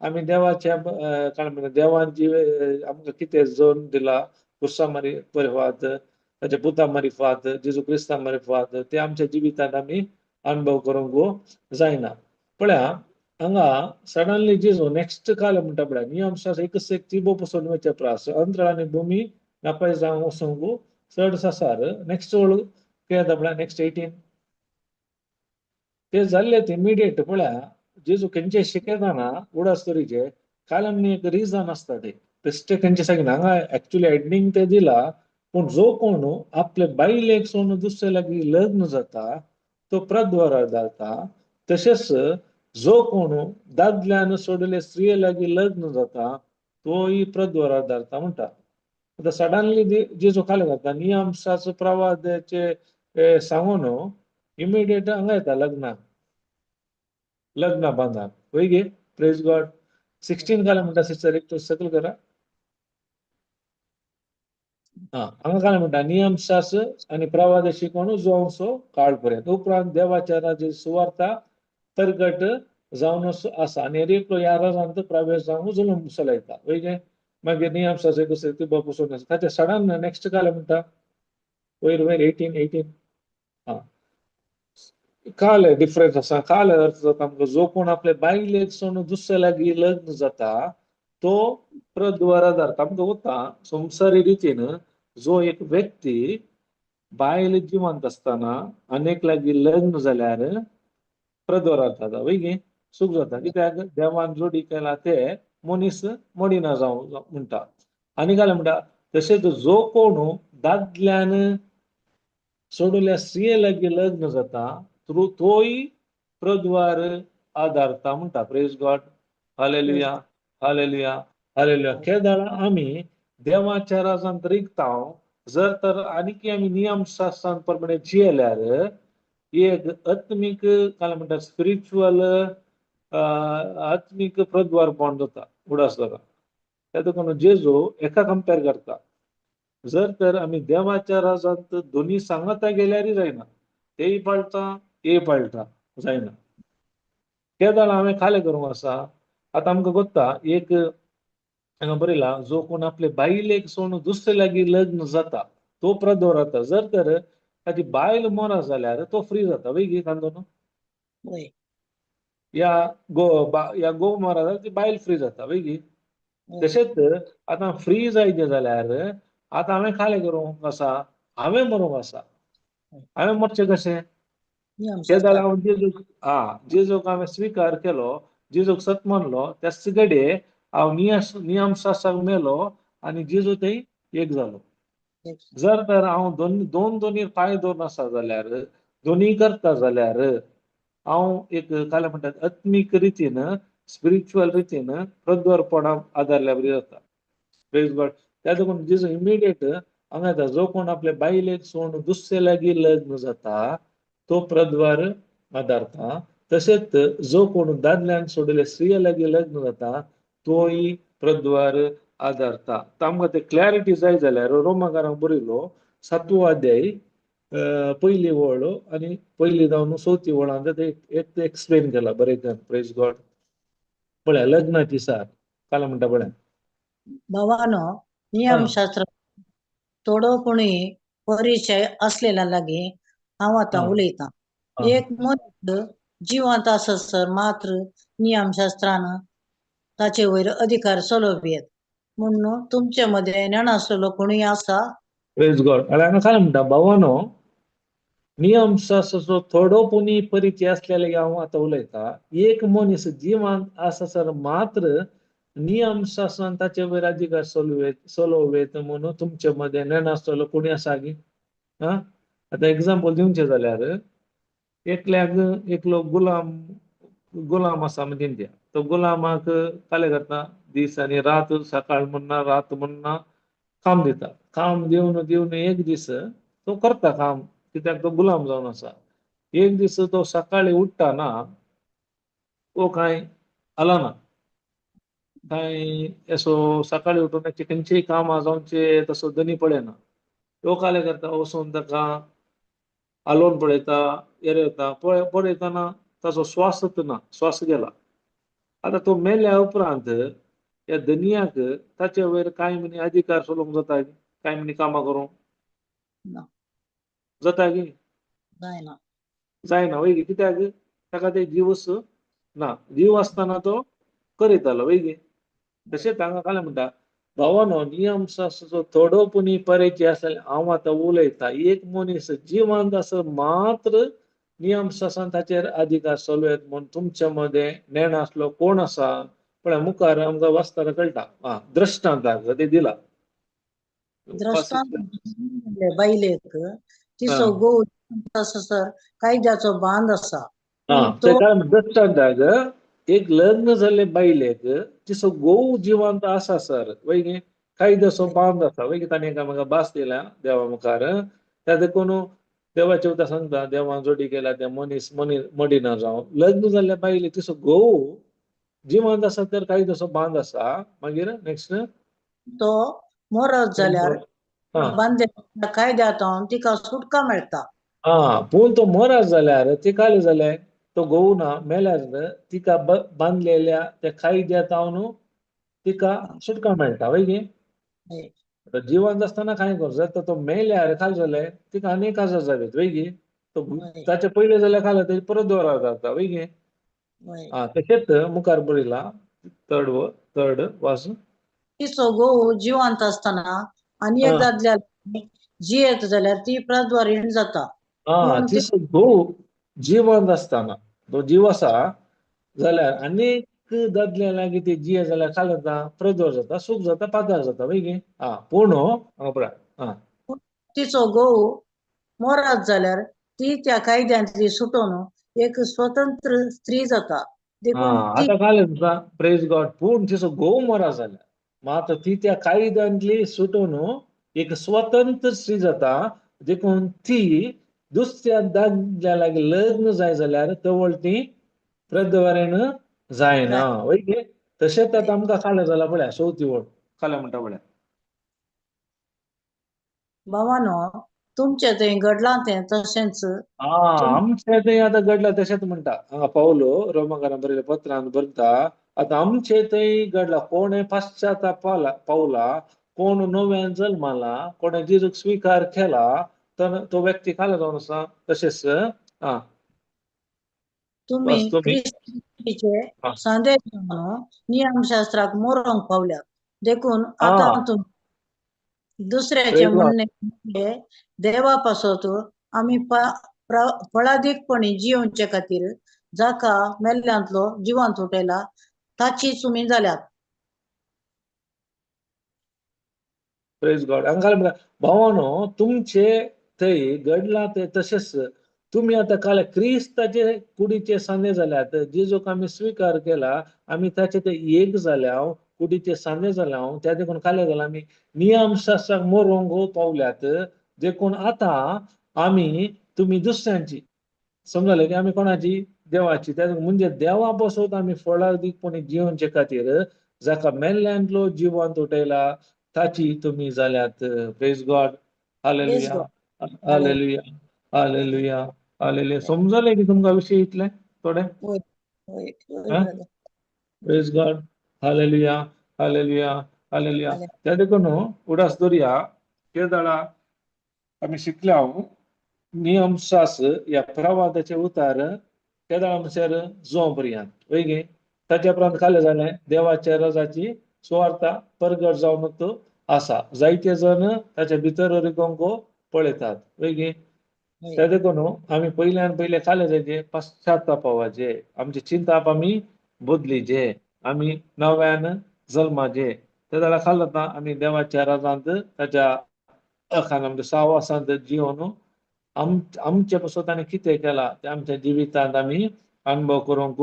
आमी देवाच्या काय म्हणटा देवान जी आमकां कितें जोन दिला कुर्सा मारिफात, ताच्या पुता मारिफात, जेजू क्रिस्ता मारिफात, ते आमच्या जिवितांत आमी अणभव करूंक जायना. पळया हांगा सडनली जेजू नेक्स्ट काल म्हणटा पळया नियमशास्त्र एकच एक तिबो पसून वचचे प्रास अंतराळ आनी भूमी नापाय जावंक वचूंक चड सासार. नेक्स्ट ओळ कितें जाता पळया नेक्स्ट 18 ते जाल्ले इमिडिएट पळया जेजू खंयचे शिकयतना उडास तरीचे काल एक रिजन आसता ते बेश्टे खंयचे सांगिना. हांगा एक्चुअली एंडींग ते दिला, पूण जो कोण आपले बायलेक सोडून दुसरे लागीं लग्न जाता तो प्रद्वारा जाता. तशेंच जो कोण दादल्यान सोडले स्त्रिये लागीं लग्न जाता तोय प्रद्वारा धरता म्हणटा. आतां सडनली जेजू खाली जाता नियमशास्त्र प्रवादाचे सांगून इमिडिएट हांगा येता लग्नाक, लग्न बांदाक वय गे. Praise God. 16 काल म्हणटा सिस्टर, एक तो सकल करा. हा, हांगा काय म्हणटा, नियमशास्त्र आनी प्रवाद शिकवण जावचो काळ पर्यंत, उपरांत देवाच्या राज्य सुवार्ता तरगट जावन आसा आनी एकलो ह्या राजांत प्रवेश जावंक जुलूम चलयता. वय गे. मागीर नियमशास्त्र दुसरे ती बसून आसा ताच्या सडन नेक्स्ट काल म्हणटा वयर वयर 18 18. हा, काल डिफरन्स आसा. काल अर्थ जाता आमकां, जो कोण आपले बायलेक सोडून दुसऱ्या लागीं लग्न जाता तो प्रद्वारा धरता. आमकां वता संवसारी रितीन जो एक व्यक्ती बायल जिवंत आसतना अनेक लागीं लग्न जाल्यार प्रद्वारा जाता. वय गे, सूख जाता. कित्याक देवान जोडी केला ते मनीस मोडिना जावं म्हणटा. आनी काय म्हणटा, तशेंच जो कोण दादल्यान सोडल्या स्त्रिये लागीं लग्न जाता तोय प्रद्वार आदारता म्हणटा. Praise God. Hallelujah, hallelujah, hallelujah. केदाळा आमी देवाच्या राजांत रिगता, जर तर आनीकी आमी नियमशास्त्रां प्रमाणे जियेल्यार एक आत्मीक काय म्हणटा स्पिरिच्युअल आत्मीक प्रद्वारपण जाता. उडास जाता. त्या देखून जेजू एका कंपेर करता, जर तर आमी देवाच्या राजांत दोनी सांगता गेल्यारय जायना, तेय पाळटा हे पाळटा जायना. केदाळ हांवें खालें करूंक आसा. आतां आमकां गोत्ता एक हांगा बरयला, जो कोण आपले बायलेक सोडून दुसरे लागीं लग्न जाता तो प्रदोर जाता. जर तर ताची बायल मरा जाल्यार तो फ्री जाता. वय गे कांदो न्हू? वय. या गो या गो मरा जाल्यार ती बायल फ्री जाता. वय गे. तशेंच आतां फ्री जायचे जाल्यार आतां हांवें खालें करूंक आसा, हांवें मरूंक आसा. हांवें मरचें कशें? ते जाल्यार हांव जेजूक, हा, जेजूक हांवें स्विकार केलो, जेजूक सत मानलो, त्याच घडये हांव नियमशास्त्राक मेलो आनी जेजू थंय एक जालो. जर तर हांव दोन दोन दोनी पांय दवरून आसा जाल्यार, दोनी करता जाल्यार हांव एक काय म्हणटात आत्मीक रितीन, स्पिरिच्युअल रितीन प्रद्वारपणाक आदारल्या बरी जाता. Praise God. त्या देखून जेजू इमिडिएट हांगा येता, जो कोण आपले बायलेक सोडून दुसरे लागीं लग्न जाता तो प्रद्वार आदारता. तशेंच जो कोण दादल्यान सोडिल्ले स्त्रिये लागीं लग्न जाता तोय प्रद्वार आदारता. आमकां ते क्लॅरिटी जाय जाल्यार रोमाकारांक बरयलो सातवो अध्याय पयली वळ आनी पयली जावन चवथी वळान ते एक एक्सप्लेन केला बरें करून. Praise God. पळया लग्नाची सार काल म्हणटा पळया. भावानो, नियमशास्त्र थोडो कोणी परिचय असलेल्या लागीं हांव आतां उलयतां. एक मनीस जिवंत आससर मात्र नियमशास्त्रान ताचे वयर अधिकार चलोवप येत म्हणून तुमचे मदें नेणासलो कोणूय आसा? Praise God. आनी हांगा काय म्हणटा, भावानो, नियमशास्त्राचो थोडो पुणी परिचय असलेले हांव आतां उलयता. एक मनीस जिवंत आसासर मात्र नियमशास्त्रान ताचे वयर अधिकार चलोवं म्हणून तुमचे मदें नेणासलो कोणी आसा गी? आं, आतां एग्जाम्पल दिवचें जाल्यार एकल्याक एकलो गुलाम गुलाम आसा म्हणजे दिया, तो गुलामाक कालें करता, दीस आनी रात, सकाळ म्हणना रात म्हणना काम दिता. काम दिवन दिवन एक दीस तो करता काम, कित्याक तो गुलाम जावन आसा. एक दीस तो सकाळी उठ्ठा ना, तो कांय हलना कांय, असो सकाळी उठून ताचे खंयचेय कामां जावचे तसो दनी पळयना. तो कालें करता, वचून ताका हालोवन पळयता, येता पळयतना ताचो श्वासच ना, श्वास गेला. आतां तो मेल्या उपरांत ह्या धनयाक ताचे वयर कांय म्हणी अधिकार चलोवंक जाता? कांय म्हणी कामां करूंक जाता की? जायना. जायना. वय गे. कित्याक ताका ते जीवच ना. जीव आसतना तो करयतालो. वय गे. तशेंच हांगा काय म्हणटा, भावानो, नियमशास्त्राचो थोडो पुणी परिचय आसल्यार हांव आतां उलयता. एक मनीस जिवंत आसा मात्र नियमशास्त्रान ताचेर अधिकार चलोवं येत म्हूण तुमच्या मदें नेणासलो कोण आसा? पळय मुखार आमकां वाचतना कळटा. आं, दृश्टांताक ते दिला. द्रष्टांत बायलेक तिचो घोव आससर कायद्याचो बांद आसा. काय दृश्टांताक एक लग्न जाल्ले बायलेक तिचो घोव जिवंत आसा सर वय गे कायद्याचो बांद आसा. वय गे. ताणें एकामेका भास दिल्या देवा मुखार. त्या देखून देवाचे उतर सांगता, देवान जोडी केला ते मनीस मनी मडिना जावं. लग्न जाल्ल्या बायले तिचो घोव जिवंत आसा तर काही तसो बांद आसा. मागीर नेक्स्ट, तो मरत जाल्यार हा बांदलेल्या कायद्यातून तिका सुटका मेळटा. हा, पूण तो मरत जाल्यार ती काले जाले, तो घोव ना मेल्यार तिका बांदलेल्या त्या कायद्यातावन तिका सुटका मेळटा, वय गे? हय. जिवंत आसतना कांय कर जाता, तो मेल्यार खाल जाले तिका आनी काजार जावेत, वय गे? तो हय. ताचे पयले जाल्यार खाल तेजे परत दवरा जाता, वय गे? हय. हा, तशेंच मुखार बरयला थर्ड थर्ड वास. तिचो घोव जिवंत आसतना आनी एक हा. दादल्या जियेत जाल्यार ती प्रद्वारीण जाता. हा, पूण तिचो घोव जिवंत आसतना, तो जीव आसा जाल्यार आनीक दादल्या लागीं ती जिये जाल्यार खाल जाता, प्रद्वार जाता, सूख जाता, पातार जाता, वय गे? हा, पूण हांगा पळय, हा तिचो घोव मरत जाल्यार ती त्या कायद्यांतली सुटून एक स्वतंत्र स्त्री जाता. देखून हा, ती आतां काल जाता, प्रेज गॉड. पूण तिचो घोव मरा जाल्यार मात ती त्या कायद्यांतली सुटून एक स्वतंत्र स्त्री जाता. देखून ती दुसऱ्या दादल्या लागीं लग्न जाय जाल्यार तवळ ती प्रद्वारेन जायना, वय गे? तशेंच आतां आमकां खालें जाल्यार पळया, चवथी वळ खालें म्हणटा पळया. भावानो, तुमचें थंय घडलां तें तशेंच हा, आमचें थंय आतां घडलां तशेंच म्हणटा हांगा पावलो रोमकारां बरयल्या पत्रांत बरयता, आतां आमचें थंय घडलां. कोणें पश्चाताप पावला, कोण नव्यान जल्माला, कोणें जेजूक स्विकार केला, तर तो व्यक्ती खाला जावन आसा. तशेंच हा तुमी वास्तवी क्रिस्तीचे हा. संदेश जावन नियमशास्त्राक मरोंक पावल्यात. देखून हा. आतां तुमी दुसऱ्याचे Praise God. म्हणणे म्हणजे देवा पासत आमी फळादीकपणी जियोवचे खातीर जाका मेल्ल्यांतलो जिवंत उठयला ताची तुमी जाल्यात. प्रेज गॉड. हांगा म्हणटा, भावानो, तुमचे थंय घडलां तें तशेंच तुमी आतां काल क्रिस्ताचे कुडीचे सांदे जाल्यात. जेजूक आमी स्विकार केला, आमी ताचे ते एक जाल्या, कुडीचे सांदे जाल्या. त्या देखून काले जाल्या आमी नियमशास्त्राक मरोंक पावल्यात. देखून आतां आमी तुमी दुसऱ्यांची समजले की आमी कोणाची, देवाची. त्या म्हणजे देवा पासत आमी फळादीकपणी जिवनचे खातीर जाका मेल्ल्यांतलो जिवंत उठयला ताची तुमी जाल्यात. Praise God, hallelujah, hallelujah, hallelujah, hallelujah. समजलें की तुमकां विशय इतलें थोडें? वय वय. हा? Praise God, hallelujah, hallelujah, hallelujah. त्या देखून उडास दवरया, केदळा आमी शिकल्या नियमशास ह्या प्रवादाचे उतार केदळा म्हणसर जुंव पर्यंत, वय गे? ताच्या उपरांत खालें जालें देवाच्या रजाची सुवार्ता परगट जावन आसा, जायते जण ताच्या भितर रिगोंक पळयतात, वय गे? त्या देखून आमी पयल्यान पयले खालें जायचे पश्चातापावाचे, आमचे चिंताप आमी बदलीचे, आमी नव्यान जल्माचे. ते जाल्यार खाल जाता आमी देवाच्या राजांत ताच्या अखान आमच्या सावासांत जिवन आमचे पासत ताणें कितें केलां तें आमच्या जिवितांत आमी अनुभव करूंक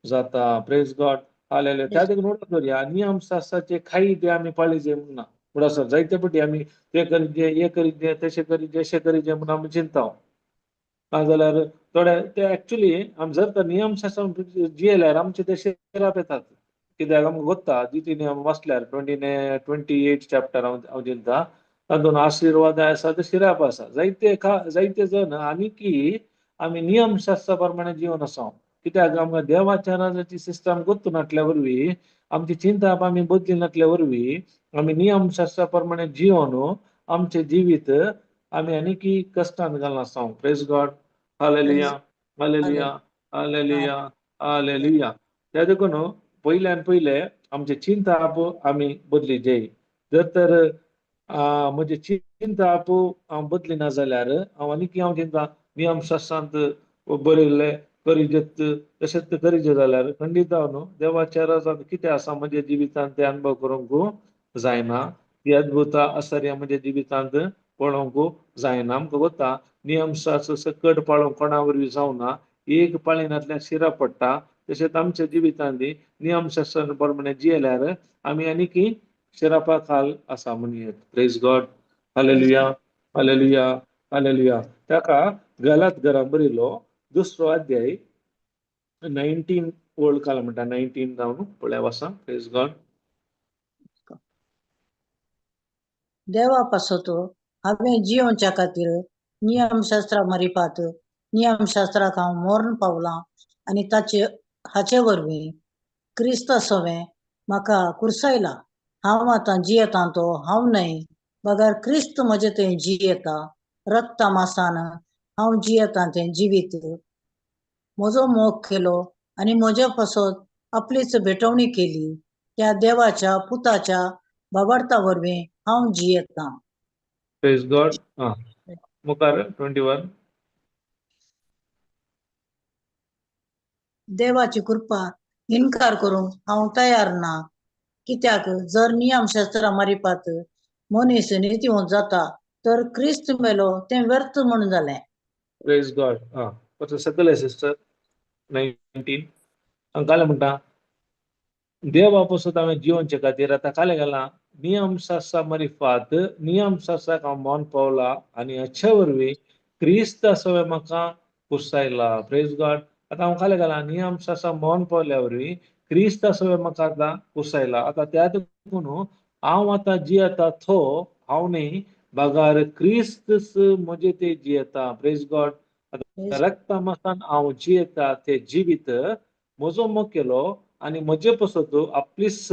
जाता. Praise God, hallelujah. त्या देखून उडास दवरया, नियमशास्त्राचे कायदे आमी पाळीजे म्हणना. उडास जायते पटी आमी ते करीजे, हे करीजे, तशें करीजे, अशें करीजे म्हणून आमी चिंता. नाजाल्यार थोडे ते एक्चुली आमी जर तर नियमशास्त्र जियेल्यार आमचे ते शिराप येतात. कित्याक आमकां गोत्ता जिती नियम वाचल्यार 28 चॅप्टर हांव चिंता, तातूंत आशिर्वाद आसा ते शिराप आसा. जायते जायते जण आनी की आमी नियमशास्त्रा प्रमाणे जिवन आसा. कित्याक आमकां देवाच्या राजाची सिस्टम गोत्तू नासल्या वरवीं, आमची चिंता आमी बदली नासल्या वरवीं, आमी नियमशास्त्रा प्रमाणे जिवन आमचें जिवीत आमी आनी की कश्टांत घालना आसा. Praise God, hallelujah, hallelujah, hallelujah, hallelujah. त्या देखून पयल्यान पयले आमचे चिंता आमी बदली जाय. जर तर म्हजी चिंता हांव बदली ना जाल्यार हांव आनी हांव चिंता नियमशास्त्रांत बरयल्ले करीजेत तशेंच ते करीजे जाल्यार खंडीत जावन देवाच्या राजांत कितें आसा म्हज्या जिवितांत ते अनुभव करूंक जायना. ती अद्भुता आसर्या म्हज्या जिवितांत पळोवंक जायना. आमकां वता नियमशास्त्र सकट पाळोवंक कोणा वरवीं जावना, एक पाळिनांतल्यान शिरा पडटा. तशेंच आमच्या जिवितांत नियमशास्त्रा प्रमाणे जियेल्यार आमी आनी की शिरापा खाल आसा म्हणयेत. Praise God, hallelujah, hallelujah, hallelujah. ताका गलात घरां बरयलो दुसरो अध्याय 19 ओल्ड काल म्हणटा 19 जावन पळया वासा. Praise God. देवा पासत हांवें जियोवच्या खातीर नियमशास्त्रा मरिपात नियमशास्त्राक हांव मरण पावलां आनी ताचे हाचे वरवीं क्रिस्ता सवें म्हाका कुर्सायला. हांव आतां जियेतां तो हांव न्हय, बगर क्रिस्त म्हजे थंय जियेता. रक्ता मासान हांव जियेतां तें जिवीत म्हजो मोग केलो आनी म्हज्या पासत आपलीच भेटवणी केली त्या देवाच्या पुताच्या बाबार्था वरवीं हांव जियेतां. Praise God. आं, मुखार 21. देवाची कृपा इनकार करूंक हांव तयार ना, कित्याक जर नियमशास्त्रा मारिपात मनीस नितीवंत जाता तर क्रिस्त मेलो तें व्यर्थ म्हणून जालें. Praise God. आं, परत सकयल सिस्टर 19. हांगा कालें म्हणटा देवा पासून हांवें जिवनचे खातीर आतां कालें घालां नियमशास्त्रा मरिफात नियमशास्त्राक हांव मौन पावला आनी हाचे वरवीं क्रिस्त सवें म्हाका कुर्सायला. Praise God. आतां हांव कालें घालां नियमशास्त्रा मौन पावल्या वरवीं क्रिस्त सवें म्हाका आतां कुर्सायला. आतां त्या देखून हांव आतां जियेता तो हांव न्ही बगार क्रिस्त म्हजे ते जियेता. Praise God. आतां रक्ता मासान हांव जियेता ते जिवीत म्हजो मोग केलो आनी म्हजे पसत आपलीच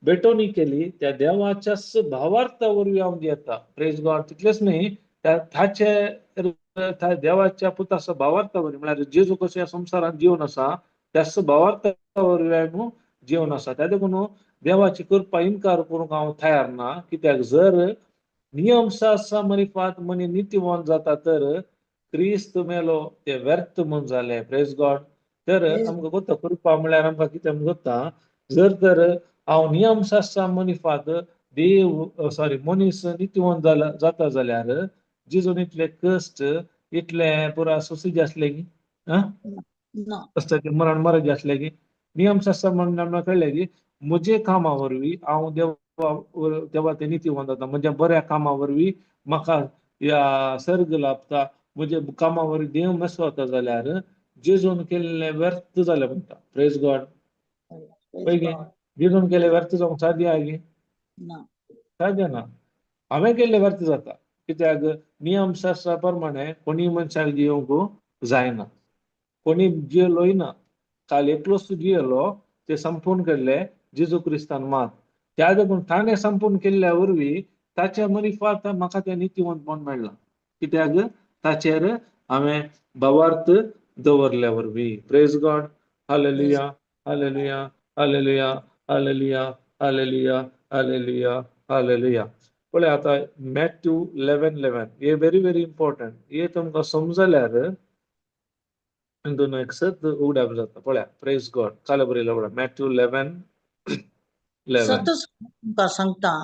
भेटवणी केली त्या देवाच्याच भावार्था वरवीं हांव जियेता. Praise God. तितलेंच न्ही, त्या ताचे त्या देवाच्या पुताचो भावार्था वरवीं म्हळ्यार जेजू कसो ह्या संवसारांत जिवन आसा त्याच भावार्था वरवीं हांव जिवन आसा. त्या देखून देवाची कृपा इनकार करूंक हांव तयार ना, कित्याक जर नियमशास्त्रा मरिफात मनी नितीवंत जाता तर क्रिस्त मेलो ते व्यर्थ म्हूण जाले. Praise God. तर आमकां कोत्ता कृपा म्हळ्यार आमकां कितें कोत्ता, जर तर हांव नियमशास्त्रा मनिफात देव सॉरी मनीस नितीवंत जाला जाता जाल्यार जेजून इतले कश्ट इतले पुरा सोसीज आसले की आं कश्टाचें मरण मरज आसलें की नियमशास्त्र म्हणून आमकां कळ्ळें की म्हजे कामा वरवीं हांव देवा देवा ते नितीवंत जाता, म्हज्या बऱ्या कामा वरवीं म्हाका ह्या सर्ग लाभता, म्हज्या कामा वरवीं देव मेसवता जाल्यार जेजून केल्लें व्यर्थ जालें म्हणटा. Praise God. पळय गे जेजून केल्लें व्यर्थ जावंक साध्य आहा गे? साध्य ना. हांवें केल्लें व्यर्थ जाता, कित्याक नियमशास्त्रा प्रमाणे कोणीय मनशाक जियोवंक जायना, कोणी जियेलोय ना. काल एकलोच जियेलो ते संपूर्ण केल्ले जेजू क्रिस्तान मात. त्या देखून ताणें संपूर्ण केल्ल्या वरवीं ताच्या मरिफात म्हाका तें नितीवंतपण मेळ्ळां, कित्याक ताचेर हांवें भावार्थ दवरल्या वरवीं. Praise God. Hallelujah, hallelujah, hallelujah, hallelujah, hallelujah, hallelujah, hallelujah. पळय आतां मॅथ्यू 11:11 हे व्हेरी व्हेरी इम्पॉर्टंट. हे तुमकां समजल्यार दोन एक सत उगडाप जाता. पळया. Praise God. काल बरयला पळया मॅथ्यू 11:11. सतच तुमकां सांगता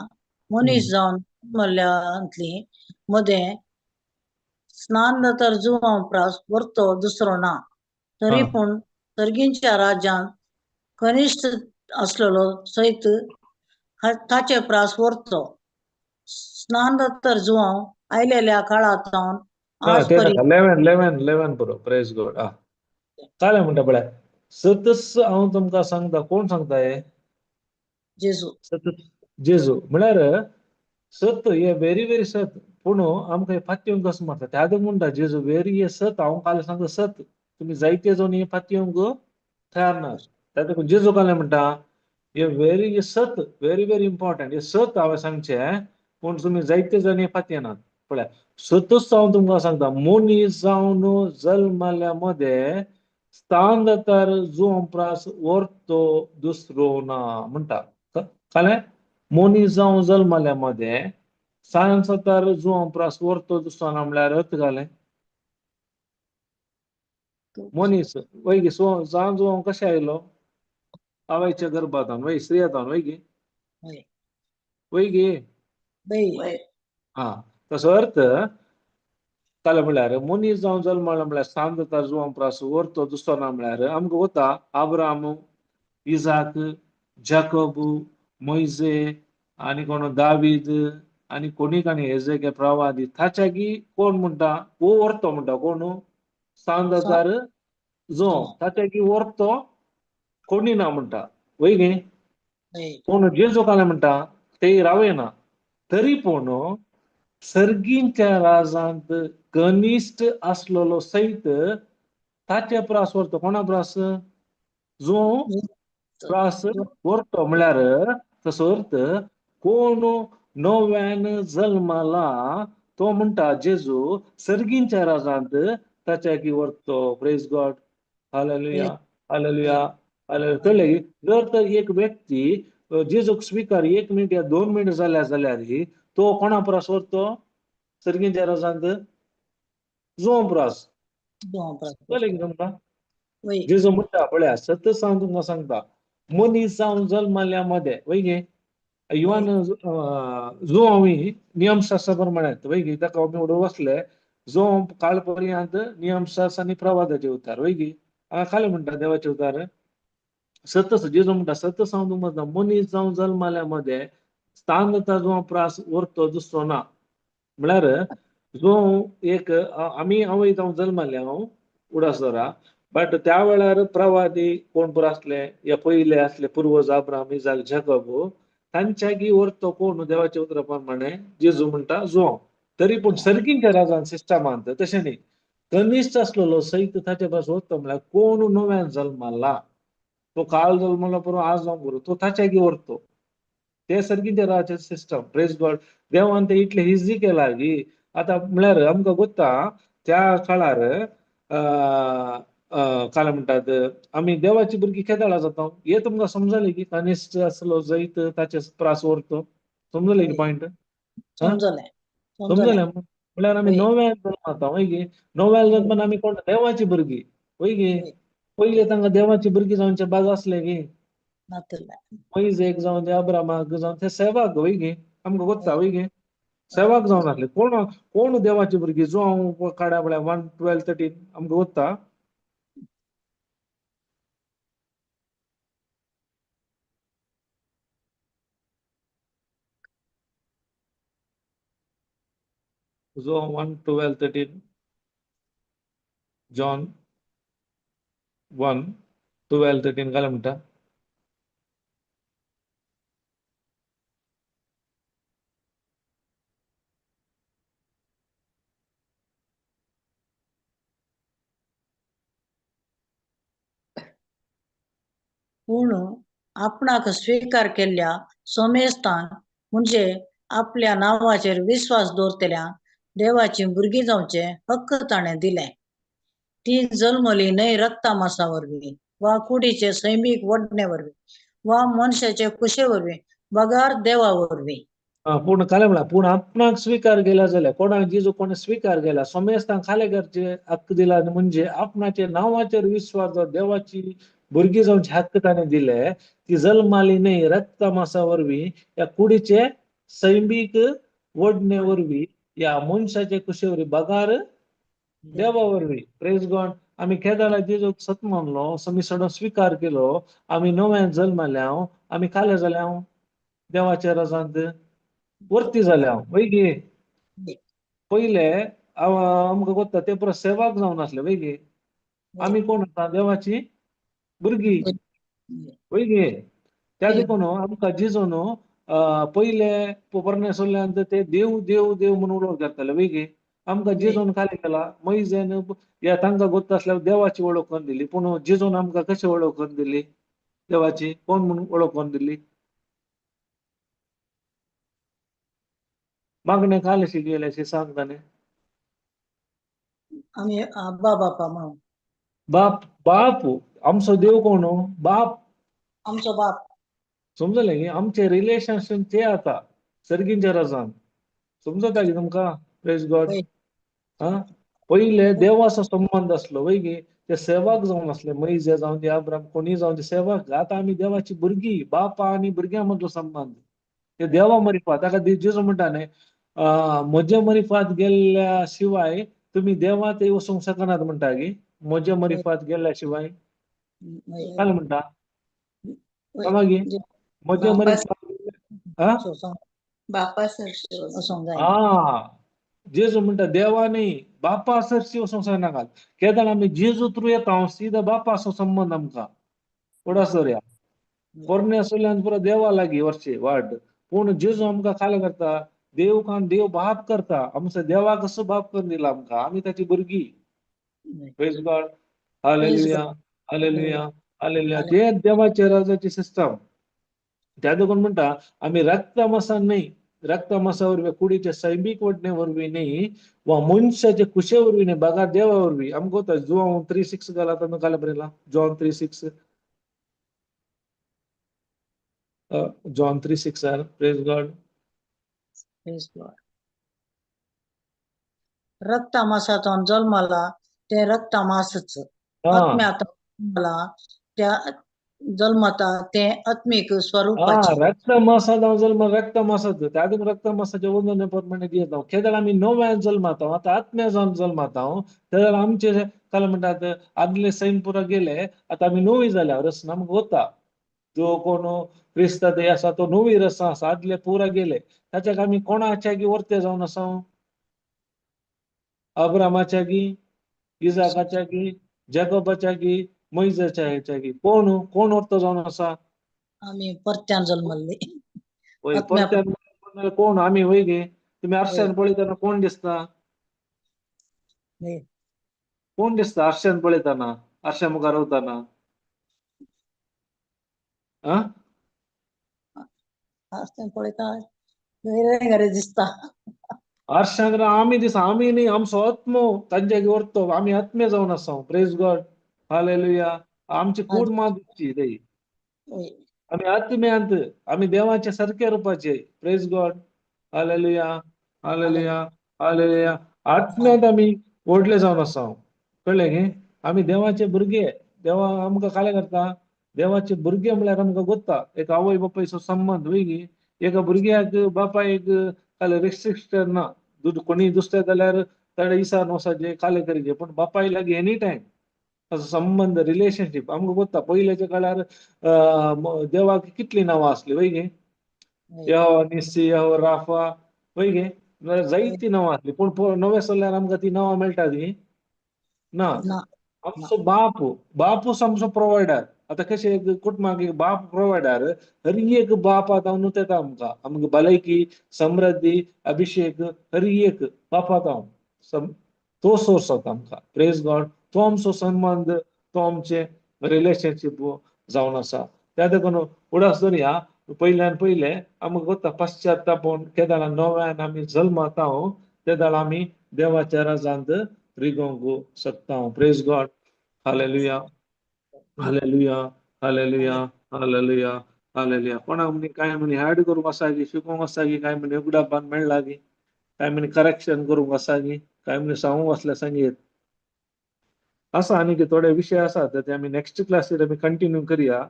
मनीस जावन मल्ल्यांतली मदें स्नान तर जुवां प्रास वरतो दुसरो ना, तरी पूण सर्गींच्या राज्यांत कनिश्ठ आसलेलो सयत ताचे प्रास वरतो. स्नान तर जुवां आयलेल्या काळांत सावन आज पर्यंत 11 11 11 बरो. Praise God. आं, काल म्हणटा पळय सतच हांव तुमकां सांगता. कोण सांगता हे? जेजू. सत जेजू म्हळ्यार सत हे व्हेरी व्हेरी सत. पूण आमकां हे फातयेवंक कसो मारता त्या देखून म्हणटा जेजू व्हेरी हे सत. हांव काल सांगता सत, तुमी जायते जावन हे फातयेवंक तयार ना. त्या देखून जेजू काल म्हणटा हे व्हेरी हे सत, व्हेरी व्हेरी इम्पॉर्टंट. हे सत हांवें सांगचें, पूण तुमी जायते जावन हे फातयेनात. पळया सतच हांव तुमकां सांगता मनीस जावन जल्मल्या मदें स्थान जातार जुवां प्रास वरतो दुसरो ना म्हणटा. कळ्ळें? मनीस जावन जल्मल्या मदें स्थान जातार जुवां प्रास वरतो दुसरो ना म्हळ्यार अर्थ घालें मनीस वय गे जावन जुवां कशें आयलो? आवयच्या गर्भांत वय, स्त्रियांत वय गे, वय गे. आं, तसो अर्थ काल म्हळ्यार मनीस जावन जल्मलो म्हळ्यार स्थान जाता जुवां प्रास वरतो दुसरो ना म्हळ्यार आमकां वता आब्राम, इजाक, जाकोब, मोयजे आनी कोण दावीद आनी कोणी काणी हेजे प्रवादी ताच्यागी कोण म्हणटा वो व्हरतो म्हणटा कोण सांदाजार जो ताच्यागी व्हरतो कोणी ना म्हणटा वय गे कोण जेजू काले म्हणटा ते रावयना तरी पूण सर्गींच्या राजांत कनिश्ठ आसलेलो सयत ताचे प्रास व्हरतो कोणा प्रास जो प्रास व्हरतो म्हळ्यार तसो अर्थ कोण नव्यान जल्माला तो म्हणटा जेजू सर्गींच्या राजांत ताच्या की व्हरतो. Praise God. Hallelujah hallelujah hallelujah. कळ्ळें की जर तर एक व्यक्ती जेजूक स्विकार 1 मिनिट या 2 मिनिट जाल्या जाल्यार तो कोणा प्रास व्हरतो सर्गींच्या राजांत जो प्रास. कळ्ळें की तुमकां? जेजू म्हणटा पळया सत सांग तुमकां सांगता मनीस जावन जल्माल्या मदें वय गे इवन जो आमी नियमशास्त्रा प्रमाणे वय गे ताका आमी उडोव वसले जो काळ पर्यंत नियमशास्त्र आनी प्रवादाचे उतार वय गे हांगा खाली म्हणटा देवाचे उतार सत जेजू म्हणटा सत सांग तुमकां मनीस जावन जल्माल्या मदें स्थान जो प्रास व्हरतो दुसरो ना. म्हळ्यार जो एक आमी आवय जावन जल्माले हांव उडास दवरा बट त्या वेळार प्रवादी कोण पुरो आसले या पयले आसले पुर्वज अब्राम इजाक जॅकब तांच्यागी व्हरतो कोण देवाच्या उतरा प्रमाणे जेजू म्हणटा जो तरी पूण सर्गींच्या राजान सिस्टमांत तशें न्ही कनिश्ठ आसलेलो सयत ताचे पास व्हरतो म्हळ्यार कोण नव्यान जल्माला तो काल जल्मलो पुरो आज जावं पुरो तो ताच्यागी व्हरतो ते सर्गींच्या राजाचे सिस्टम. Praise God. देवान ते इतले इजी केला की आतां म्हळ्यार आमकां गोत्ता त्या काळार काय म्हणटात आमी देवाची भुरगीं केदळा जाता हे तुमकां समजलें की कनिश्ठ आसलो जैत ताचे प्रास व्हरतो समजलें की पॉयंट? समजलें समजलें. म्हळ्यार आमी नव्यान जल्माता वय गे नव्यान जल्मान आमी कोण देवाची भुरगीं वय गे पयले तांकां देवाची भुरगीं जावचे बाज आसले गे मैजेक जावन ते अब्रामाक जावन ते सेवाक वय गे आमकां गोत्ता वय गे सेवाक जावन आसले कोण कोण देवाची भुरगीं जो हांव काड्या म्हळ्यार 1, 12, 13 आमकां गोत्ता जो 1, 12, 13 जॉन 1, 12, 13 काय म्हणटा? पूण आपणाक स्वीकार केल्ल्या समेस्तांक म्हणजे आपल्या नांवाचेर विस्वास दवरतल्या देवाची भुरगीं जावचे हक्क ताणें दिले. ती जल्मली न्हय रक्ता मासा वरवीं वा कुडीचे सैमीक वडणे वरवीं वा मनशाचे कुशे वरवीं बगार देवा वरवीं. पूण खालें म्हळ्यार पूण आपणाक स्विकार केला जाल्यार कोणाक जेजू कोणें स्विकार केला समेस्तांक खालें करचे हक्क दिला म्हणजे आपणाचे नांवाचेर विस्वास देवाची भुरगीं जावचे हक्क ताणें दिले ती जल्माली न्हय रक्ता मासा वरवीं या कुडीचे सैमीक वडणे वरवीं या मनशाचे कुशे वरवीं बगार देवा वरवीं. Praise God. आमी केदळा जेजूक सत मानलो समी सडो स्विकार केलो आमी नव्यान जल्माल्या आमी खाले जाल्या देवाच्या राजांत वर्ती जाल्या वय गे पयले आमकां गोत्ता ते पुरो सेवाक जावन आसले वय गे आमी कोण आसा देवाची भुरगीं वय गे त्या देखून आमकां जेजू न्हू पयले पोरणे सोडल्यान ते देव देव देव म्हणून उलोवप करताले वय गे आमकां जेजून खाली केला मैजेन या तांकां गोत्ता आसल्यार देवाची वळख करून दिली पूण जेजून आमकां कशी वळख करून दिली देवाची कोण म्हणून वळख करून दिली मागणे काल शिकयले अशें सांग ताणें आमी आब्बा बापा म्हणून बाप बाप आमचो देव कोण बाप आमचो बाप समजलें की आमचे रिलेशनशीप ते आता सर्गींच्या रजान समजता की तुमकां? Praise God. हा पयले देवाचो संबंद आसलो वय गे ते सेवाक जावन आसले मैजे जावन ते अब्राम कोणी जावन ते सेवाक आतां आमी देवाची भुरगीं बापा आनी भुरग्यां मदलो संबंद ते देवा मरिफात ताका जेजू म्हणटा न्ही म्हज्या मरिफात गेल्ल्या शिवाय तुमी देवात वचूंक शकनात म्हणटा की म्हज्या मरिफात गेल्ल्या शिवाय काय म्हणटा मागीर म्हज्या मरिफात बापा सरशी वचोंक जायना. आ, जेजू म्हणटा देवा न्ही, बापा सरशी वचोंक जायनाकात. केदाळ आमी जेजू थ्रू येता, सीधा बापाचो संबंद आमकां. उडास दवरया, पोरण्या सोल्यान पुरो देवा लागीं वचचे वाट. पूण जेजू आमकां खाला करता, देव कान देव बाप करता. आमचो देवा कसो बाप करून दिला आमकां, आमी ताची भुरगीं. Praise God, hallelujah, hallelujah, hallelujah. ते देवाच्या राजाची सिस्टम. त्या देखून म्हणटा आमी रक्तमासान न्ही, रक्तमासा वरवीं, कुडीच्या सैमीक वडणे वरवीं न्ही, वा मनशाचे कुशे वरवीं न्ही, बगार देवा वरवीं. आमकां वता जुवांव 3:6 घाला, तुमी घाला बरयला John 3:6, John 3:6 are. Praise God. Praise God. रक्तामासातून जल्मला ते रक्तमासच, आत्म्यात जल्मला त्या जल्मता ते आत्मिक स्वरूपाचे. रक्तमासात हांव जल्म, रक्तमासात त्या देखून रक्तमासाचे वंदने प्रमाणे दियत हांव. केदळ आमी नव्यान जल्माता, आतां आत्म्या जावन जल्माता, तेदळ आमचे काय म्हणटात आदले सैम पुरा गेले, आतां आमी नवी जाल्या. रचना आमकां वता, जो कोण क्रिस्ता ते आसा तो नवी रचना आसा, आदले पुरा गेले. ताच्याक आमी कोणाच्या गी वर्ते जावन आसा? अब्रामाच्या गी, इजाकाच्या गी, जॅकोबाच्या गी, मोयजाच्या हेच्या गी? कोण कोण वर्तो जावन आसा? आमी परत्यान जल्मल्ले. वय, परत्यान कोण आमी वय गे? तुमी आरशान पळयतना कोण दिसता? कोण दिसता आरशान पळयतना, आरशा मुखार वतना? आरशान पळयता वेगळे घरे दिसता. आरशान आमी दिसा, आमी न्ही, आमचो आत्मो तांच्या व्हरतो. आमी आत्मे जावन आसा. Praise God, hallelujah. आमची कूड मात दिसची ती, आमी आत्म्यांत, आमी देवाच्या सारक्या रुपाचे. Praise God, hallelujah, hallelujah, hallelujah. आत्म्यांत आमी व्हडले जावन आसा. कळ्ळें गे? आमी देवाचे भुरगे. देवा आमकां काय करता? देवाचे भुरगे म्हळ्यार आमकां गोत्ता एक आवय बापायचो संबंद वय गी. एका भुरग्याक बापायक काल रेस्ट्रिक्शन ना, कोणी दुसरे जाल्यार ताणें इसान वसाचे काले करीचे, पूण बापाय लागीं एनी टायम असो संबंद, रिलेशनशीप आमकां गोत्ता. पयल्याच्या काळार देवाक कितलीं नांवां आसलीं वय गे? यहोवा निस्सी, यहोवा राफा, वय गे? जायतीं नांवां आसलीं. पूण नवे सोल्यार आमकां ती नांवां मेळटा ती ना. आमचो बाप, बापूच आमचो प्रोवायडर. आतां कशें एक कुटुंबाक एक बाप प्रोवायडर, हर एक बाप आतां न्हू तेता आमकां, आमकां भलायकी, समृद्धी, अभिषेक, हर एक बाप आतां तो सोर्स आतां आमकां. Praise God. तो आमचो संबंद, तो आमचे रिलेशनशीप जावन आसा. त्या देखून उडास दवरया, पयल्यान पयले आमकां गोता पश्चातापून केदाळा नव्यान आमी जल्माता तेदाळ आमी देवाच्या राजांत रिगोवंक शकता. Praise God, hallelujah, hallelujah, hallelujah, hallelujah, hallelujah. कोणाक म्हणी काय म्हणी ऍड करूंक आसा गी, शिकोवंक आसा गी, काय म्हणी उगडापान मेळ्ळा गी, काय म्हणी करेक्शन करूंक आसा गी, काय म्हणी सांगूंक आसल्यार सांगयत आसा. आनी थोडे विशय आसात ते आमी नेक्स्ट क्लासीर आमी कंटिन्यू करया.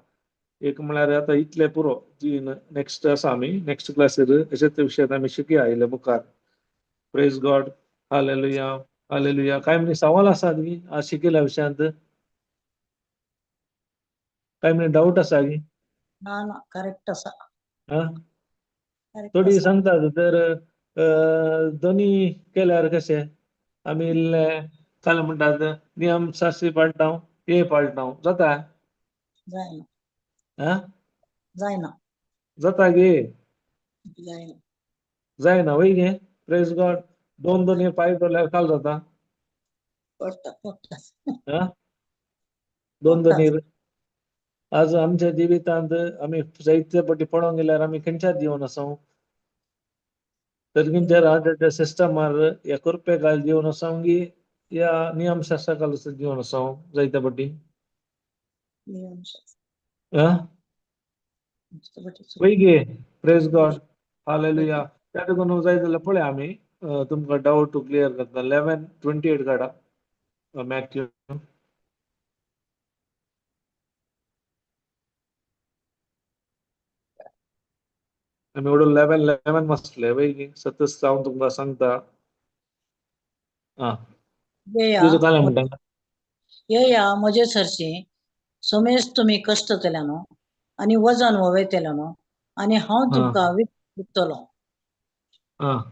एक म्हळ्यार आतां इतले पुरो, जी नेक्स्ट आसा आमी नेक्स्ट क्लासीर अशेच विशयात आमी शिकया आयले मुखार. Praise God, hallelujah, hallelujah. काय म्हणी सवाल आसा गी आज शिकयल्या विशयांत? काय म्हणी डाऊट आसा गी? ना ना, करेक्ट आसा. थोडी सांगतात तर दोनी केल्यार कशें आमी इल्ले काल म्हणटात नियम शास्त्री पाळटा, हे पाळटा, जाता? जायना. जायना. जाता गे? जायना. जायना वय गे? Praise God. दोन दोन पांय धरल्यार काल जाता? पडटा. पडटा. दोन दोन. आज आमच्या जिवितांत आमी जायते पटी पळोवंक गेल्यार आमी खंयच्याच जीवन आसा, तर खंयच्या राजाच्या सिस्टमार ह्या कृपे काल जीवन आसा गी या नियमशास्त्रा काल जीवन आसा जायते पटी? वय गे? Praise God, hallelujah. त्या देखून जाय जाल्यार पळय आमी तुमकां डावट क्लियर करता. 11:28 काडा मॅथ्यू. आमी एवढो 11:11 वाचले वय गे? सतत हांव तुमकां सांगता. तुजो काय म्हणटा? येया म्हजे सरशी सोमेस तुमी कश्ट केल्यानो आनी वजन व्हवेतेल्यानो आनी हांव तुमकां वितलो. आं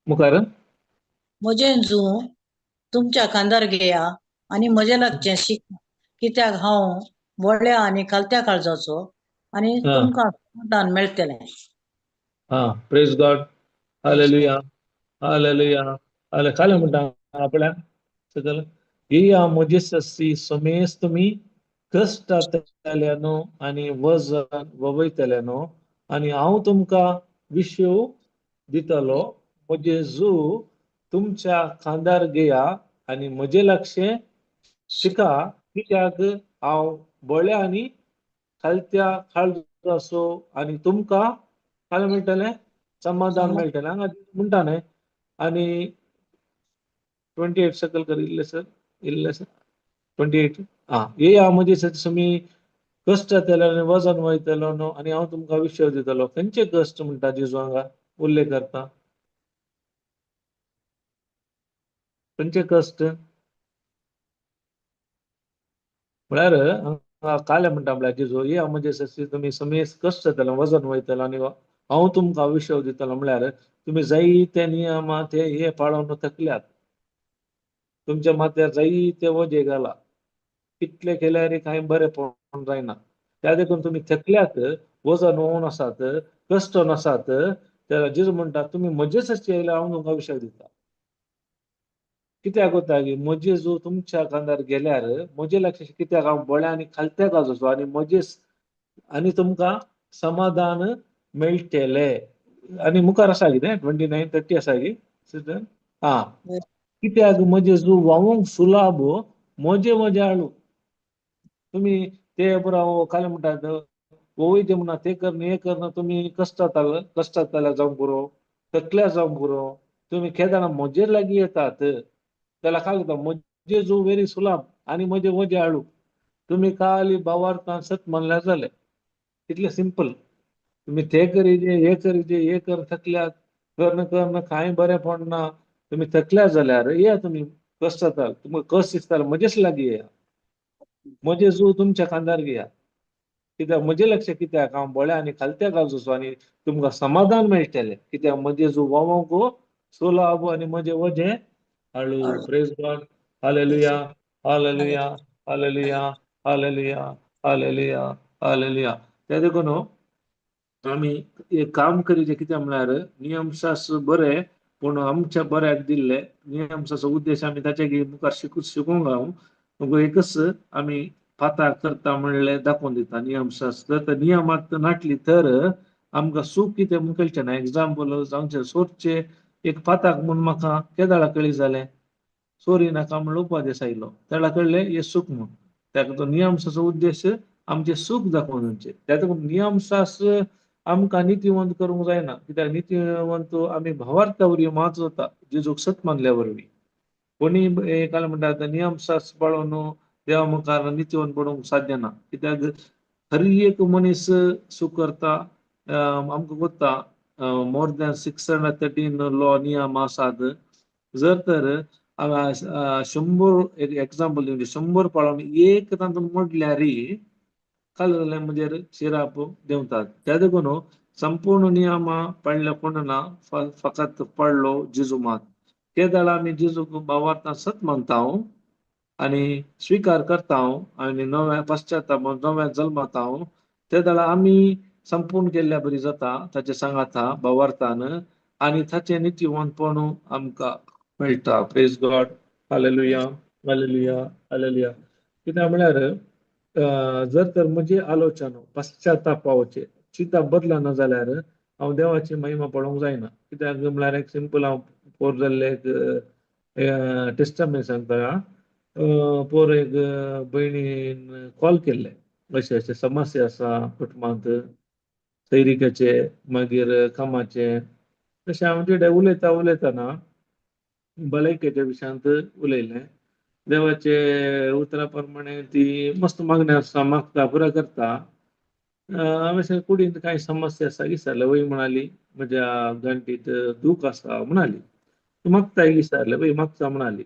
मुखार. म्हजें जूं तुमच्या खांदार घेया आनी म्हजें लागचें शिक, कित्याक हांव व्हडल्या आनी खालत्या काळजाचो, आनी तुमकां समाधान मेळटलें. आं, प्रेज गॉड, हालेलुया, हालेलुया. हाले खालें म्हणटा आपल्या सकल, येया म्हजे ससी समेस्त तुमी कश्टांतल्यानो आनी वजन ववयतल्यानो, आनी हांव तुमकां विशेव दितलो. म्हजें जू तुमच्या खांदार घेया आनी म्हजें लक्षें शिका, कित्याक हांव बळ्या आनी खालत्या काळजाचो, आनी तुमकां काय मेळटलें? समाधान मेळटलें. हांगा म्हणटा न्हय. आनी 28 सकल कर इल्लें सर, इल्लें सर, 28. आं, येया म्हजे तुमी कश्ट जातले आनी वजन वयतलो न्हू, आनी हांव तुमकां विशय दितलो. खंयचे कश्ट म्हणटा जेजू हांगा उल्लेख करता? खंयचे कश्ट म्हळ्यार हांगा काले म्हणटा, म्हळ्यार जेजू येया म्हजे सशी तुमी समेस्त कश्ट जातले, वजन वयतलो, आनी हांव तुमकां विशय दितलो. म्हळ्यार तुमी जायते नियमा ते हे पाळोवन थकल्यात, तुमच्या माथ्यार जायते वजे घाला, कितले केल्यार कांय बरें पडोवन जायना, त्या देखून तुमी थकल्यात, वजन होवन आसात, कश्ट आसात. त्या जेजू म्हणटा तुमी म्हजेच येयल्यार हांव तुमकां विशय दिता. कित्याक वता की म्हजे जो तुमच्या खांदार गेल्यार म्हजे लक्ष, कित्याक हांव बळ्या आनी खालत्या काजचो, आनी म्हजेच आनी तुमकां समाधान मेळटलें. आनी मुखार आसा कितें 29 30 आसा की सिस्टर? आं, कित्याक म्हजे जो व्हांवूंक सुलाभ, म्हजे म्हजे हाडू. तुमी ते पुरा काल म्हणटात वयते म्हणा, ते करण हे करण, तुमी कश्टांतल्या जावंक पुरो, थकल्या जावंक पुरो, तुमी केदना म्हजेर लागीं येतात. त्याला काय जाता, म्हजे जो वेरी सुलाभ आनी म्हजे वजे हाडू. तुमी खाली भावार्थान सत मानल्यार जालें, इतलें सिंपल. तुमी ते करीजे हे करीजे हे कर थकल्यात, कर्ण कर्ण कांय बरें पडना, तुमी थकल्या जाल्यार येया, तुमी कश्ट जाता, तुमकां कश्ट दिसता, म्हजेच लागीं येया, म्हजें जू तुमच्या खांदार घेया. कित्याक म्हजें लक्ष, कित्याक हांव बळ्या आनी खालत्या काळजाचो, आनी तुमकां समाधान मेळटलें. कित्याक म्हजें जू व्हांवूंक सुलाभ आनी म्हजें वजें हाडू. Praise God, hallelujah, hallelujah, hallelujah, hallelujah, hallelujah, hallelujah. त्या देखून आमी एक काम करीचें, कित्याक म्हळ्यार नियमशास्त्र बरें, पूण आमच्या बऱ्याक दिल्ले नियमशास्त्र उद्देश आमी ताचे मुखार शिकूंक हांव एकच आमी पाता करता म्हणलें दाखोवन दिता नियमशास्त्र. तर नियमांत नाटली तर आमकां सूख कितें म्हूण कळचें ना. एग्जाम्पल सांगचें, सोरचें एक पाताक म्हूण म्हाका केदाळा कळी जालें, सोरी नाका म्हणून उपदेश आयलो, तेळा कळ्ळें हें सूख म्हूण. ताका तो नियमशास्त्र उद्देश आमचें सूख दाखोवन दिवचें. त्या नियमशास्त्र आमकां नितीवंत करूंक जायना, कित्याक नितीवंत आमी भावार्था वरवीं मात जाता, जेजूक सत मानल्या वरवीं. कोणी काय म्हणटा नियमशास्त्र पाळोवन देवा मुखार नितीवंत पडूंक साध्य ना, कित्याक हर एक मनीस चूक करता. आमकां कोत्ता मोर दॅन 613 लॉ नियम आसात. जर तर 100 एक एग्जाम्पल दिवचें, 100 पाळोवन एक तातूंत मोडल्यार काल जाल्यार म्हजेर शिराप देंवतात. त्या देखून संपूर्ण नियमां पाळ्ळ्या कोण ना, फकत पडलो जेजू मात. ते आमी जेजूक भावार्थान सत मानता आनी स्विकार करता आनी नव्या पश्चाताप नव्या जल्माता, ते वेळार आमी संपूर्ण केल्ल्या बरी जाता ताचे सांगाता भावार्थान, आनी ताचें नितीवंतपण आमकां मेळटा. प्रेज गॉड, हालेलुया, हालेलुया, हालेलुया. कित्याक म्हळ्यार जर तर म्हजी आलोचना पश्चाताप पावचे चिंता बदलना जाल्यार हांव देवाची महिमा पळोवंक जायना. कित्याक म्हळ्यार एक सिंपल हांव पोर जाल्ले एक टेस्टामेंट सांगता. पोर एक भयणीन कॉल केल्ले, अशें अशें समस्या आसा कुटुंबांत, सैरिकेचे मागीर कामाचे. तशें हांव ते उलयता उलयतना भलायकेच्या विशयांत उलयलें. देवाचे उतरा प्रमाणे ती मस्त मागणी आसा, मागता पुरा करता. हांवें कुडींत कांय समस्या आसा विचारलें. वय म्हणाली म्हज्या गांठीत दूख आसा म्हणाली, मागता विचारलें, वय मागता म्हणाली.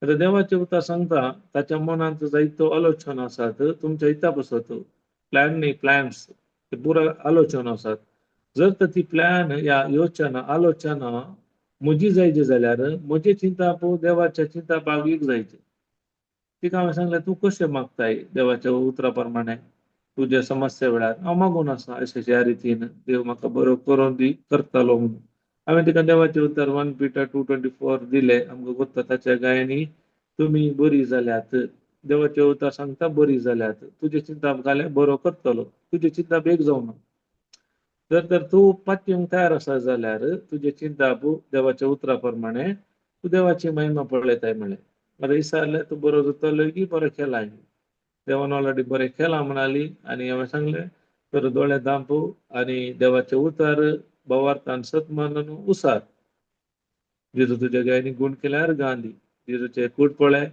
आतां देवाचें उतर सांगता ताच्या मनांत जायतो आलोचना आसात, तुमच्या हिता पसत प्लॅन न्ही प्लॅन्स ते पुरा आलोचना आसात. जर तर ती प्लॅन या योजना आलोचना म्हजी जायची जाल्यार म्हजें चिंताप देवाच्या चिंतापाक एक जायचे. तिका हांवें सांगलें तूं कशें मागताय देवाच्या उतरा प्रमाणे तुज्या समस्या वेळार? हांव मागून आसा अशें ह्या रितीन देव म्हाका बरो करून दी करतालो म्हणून. हांवें तिका देवाचें उतर 1 Peter 2:24 दिलें. आमकां गोत्ता ताच्या गायांनी तुमी बरी जाल्यात. देवाचें उतर सांगता बरी जाल्यात. तुजें चिंताप घालें बरो करतलो. तुजें चिंताप एक जावना. जर तर तूं पातयेवंक तयार आसा जाल्यार तुजें चिंताप देवाच्या उतरा प्रमाणे तूं देवाची महिमा पळयताय म्हणलें. आतां विचारलें तूं बरो जातलो की बरो केला? देवान ऑलरेडी बरें केलां म्हणाली. आनी हांवें सांगलें तर दोळे धांपू आनी देवाचें उतर भावार्थान सत मानून उसार. जेजू तुज्या गायनी गुण केल्यार गांधी जेजूचे कूट पळय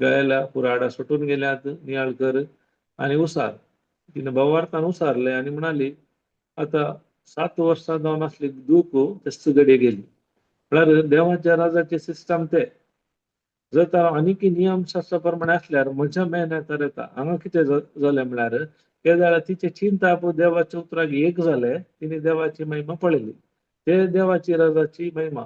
गळ्याला कुराडा सुटून गेल्यात नियाळ कर आनी उसार. तिने भावार्थान उसारले आनी म्हणाली आतां 7 वर्सां जावन आसली दूख तेच घडये गेली. म्हळ्यार देवाच्या राजाचे सिस्टम ते जर तर आनीक नियमशास्त्रा प्रमाणे आसल्यार म्हज्या मेहनतार येता. हांगा कितें जालें म्हळ्यार ते जाल्यार तिचे चिंताप देवाच्या उतराक एक जाले. तिणे देवाची महिमा पळयली. ते देवाची राजाची महिमा.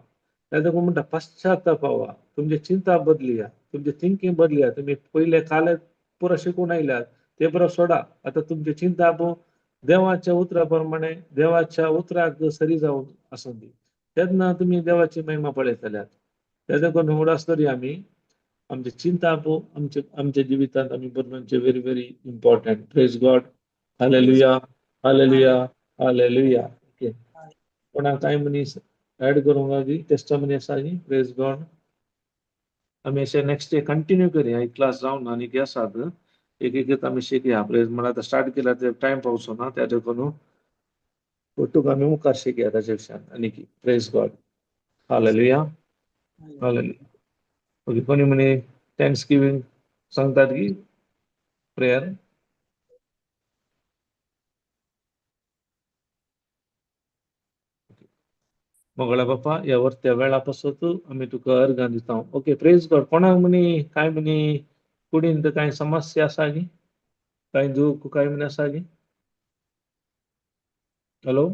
तेका म्हणटा पश्चातापावा. तुमचे चिंता बदलिया, तुमचे थिंकींग बदलिया. तुमी पयले काले पुरो शिकून आयल्यात ते पुरो सोडा. आतां तुमचे चिंताप देवाच्या उतरा प्रमाणे देवाच्या उतराक सरी जावन आसूं दी. तेन्ना तुमी देवाची महिमा पळयतल्यात. तेका देखून उगडास करुया आमी आमचे चिंताप आमचे आमच्या जिवितांत आमी बदलचे very very important. Praise God. Hallelujah. Hallelujah. Hallelujah. Okay. कोणाक कांय मनीस ऍड करूंक जाय टेस्टमनी आसा. Praise God. आमी अशें नेक्स्ट डे कंटिन्यू करुया. ही क्लास जावन आनी आसात एक एक आमी शिकया. प्रेज म्हळ्यार आतां स्टार्ट केल्यार ते टायम पावचो ना. त्या देखून ಒಟ್ಟುಗ आमी मुखार शिकया ताच्या विशयान आनी प्रेज गॉड. हालेलुया. हालेलुया. ओके. कोणी म्हणे thanks giving सांगतात की प्रेयर? मोगळा बापा ह्या वरत्या वेळा पासत आमी तुका अर्गां दिता. Okay. Praise God. कोणाक म्हणी कांय म्हणी कुडीन कांय समस्या आसा गी? कांय दूख कांय म्हणी आसा गी? हॅलो.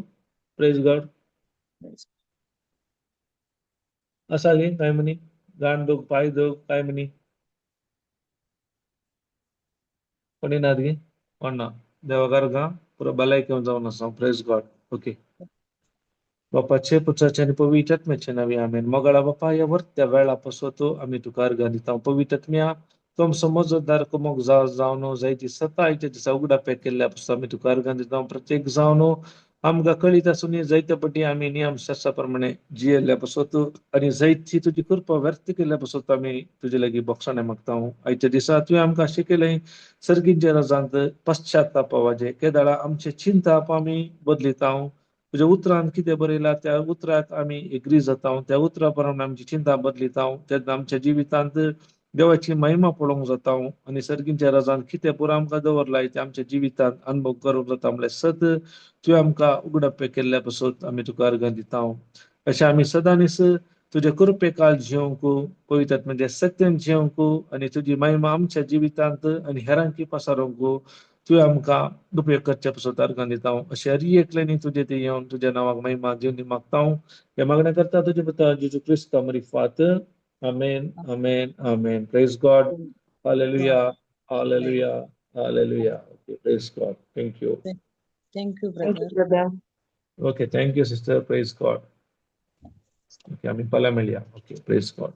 Praise God. आसा गी कांय म्हणी? गांठ दूख पांय दूख काय म्हणी? कोणी नात गी? कोण ना? देवाक अर्गां पुरो भलायकी जावन आसा. Praise God. Okay. बापाचे पुत्राचे आनी पवित्र आत्म्याचे नांवी आमेन. मोगाळा बापा ह्या वरत्या वेळा पासत आमी तुका अर्गां दिता. पवित्र आत्म्या तो समजदार कुमोक जावन जायती सता आयच्या दिसा उगडापे केल्ल्या पासून आमी तुका अर्गां दिता. प्रत्येक जावन आमकां कळीत आसून जायते पटी आमी नियम शास्त्रा प्रमाणे जियेल्ल्या पासत आनी जायती तुजी कृपा व्यर्थ केल्ल्या पासत आमी तुजे लागीं बोगसाणें मागता. आयच्या दिसा तुवें आमकां शिकयलें सर्गींच्या राजांत पश्चातापावाचें केदाळा आमचें चिंताप आमी बदलिता. तुज्या उतरान कितें बरयलां त्या उतराक आमी एग्री जाता. त्या उतरा प्रमाणे आमची चिंता बदलिता. तेन्ना आमच्या जिवितांत देवाची महिमा पळोवंक जाता आनी सर्गींच्या राजान कितें पुरो आमकां दवरलाय तें आमच्या जिवितांत अनुभव करूंक जाता. म्हणल्यार सत तुवें आमकां उगडपे केल्ल्या पासत आमी तुका अर्गां दिता. अशें आमी सदांनीच तुज्या कृपेकाल जिवंक पवित्र म्हणजे सत्यान जिवंक आनी तुजी महिमा आमच्या जिवितांत आनी हेरांकी पसारूंक तुवें आमकां उपयोग करचे पासत अर्गां दिता. अशें हर एकल्यानी तुजें ते येवन तुज्या नांवाक महिमा दिवन मागता. ह्या मागण्या करता तुज्या पुता जेजू क्रिस्ता मरिफात. Amen. Amen. Amen. Praise God. Hallelujah. Hallelujah. Hallelujah. Okay. Praise God. Thank you. Thank you, Thank brother. you, brother. Okay. Thank you, sister. Praise God. Okay. आमी फाल्यां मेळया. Okay. Praise God.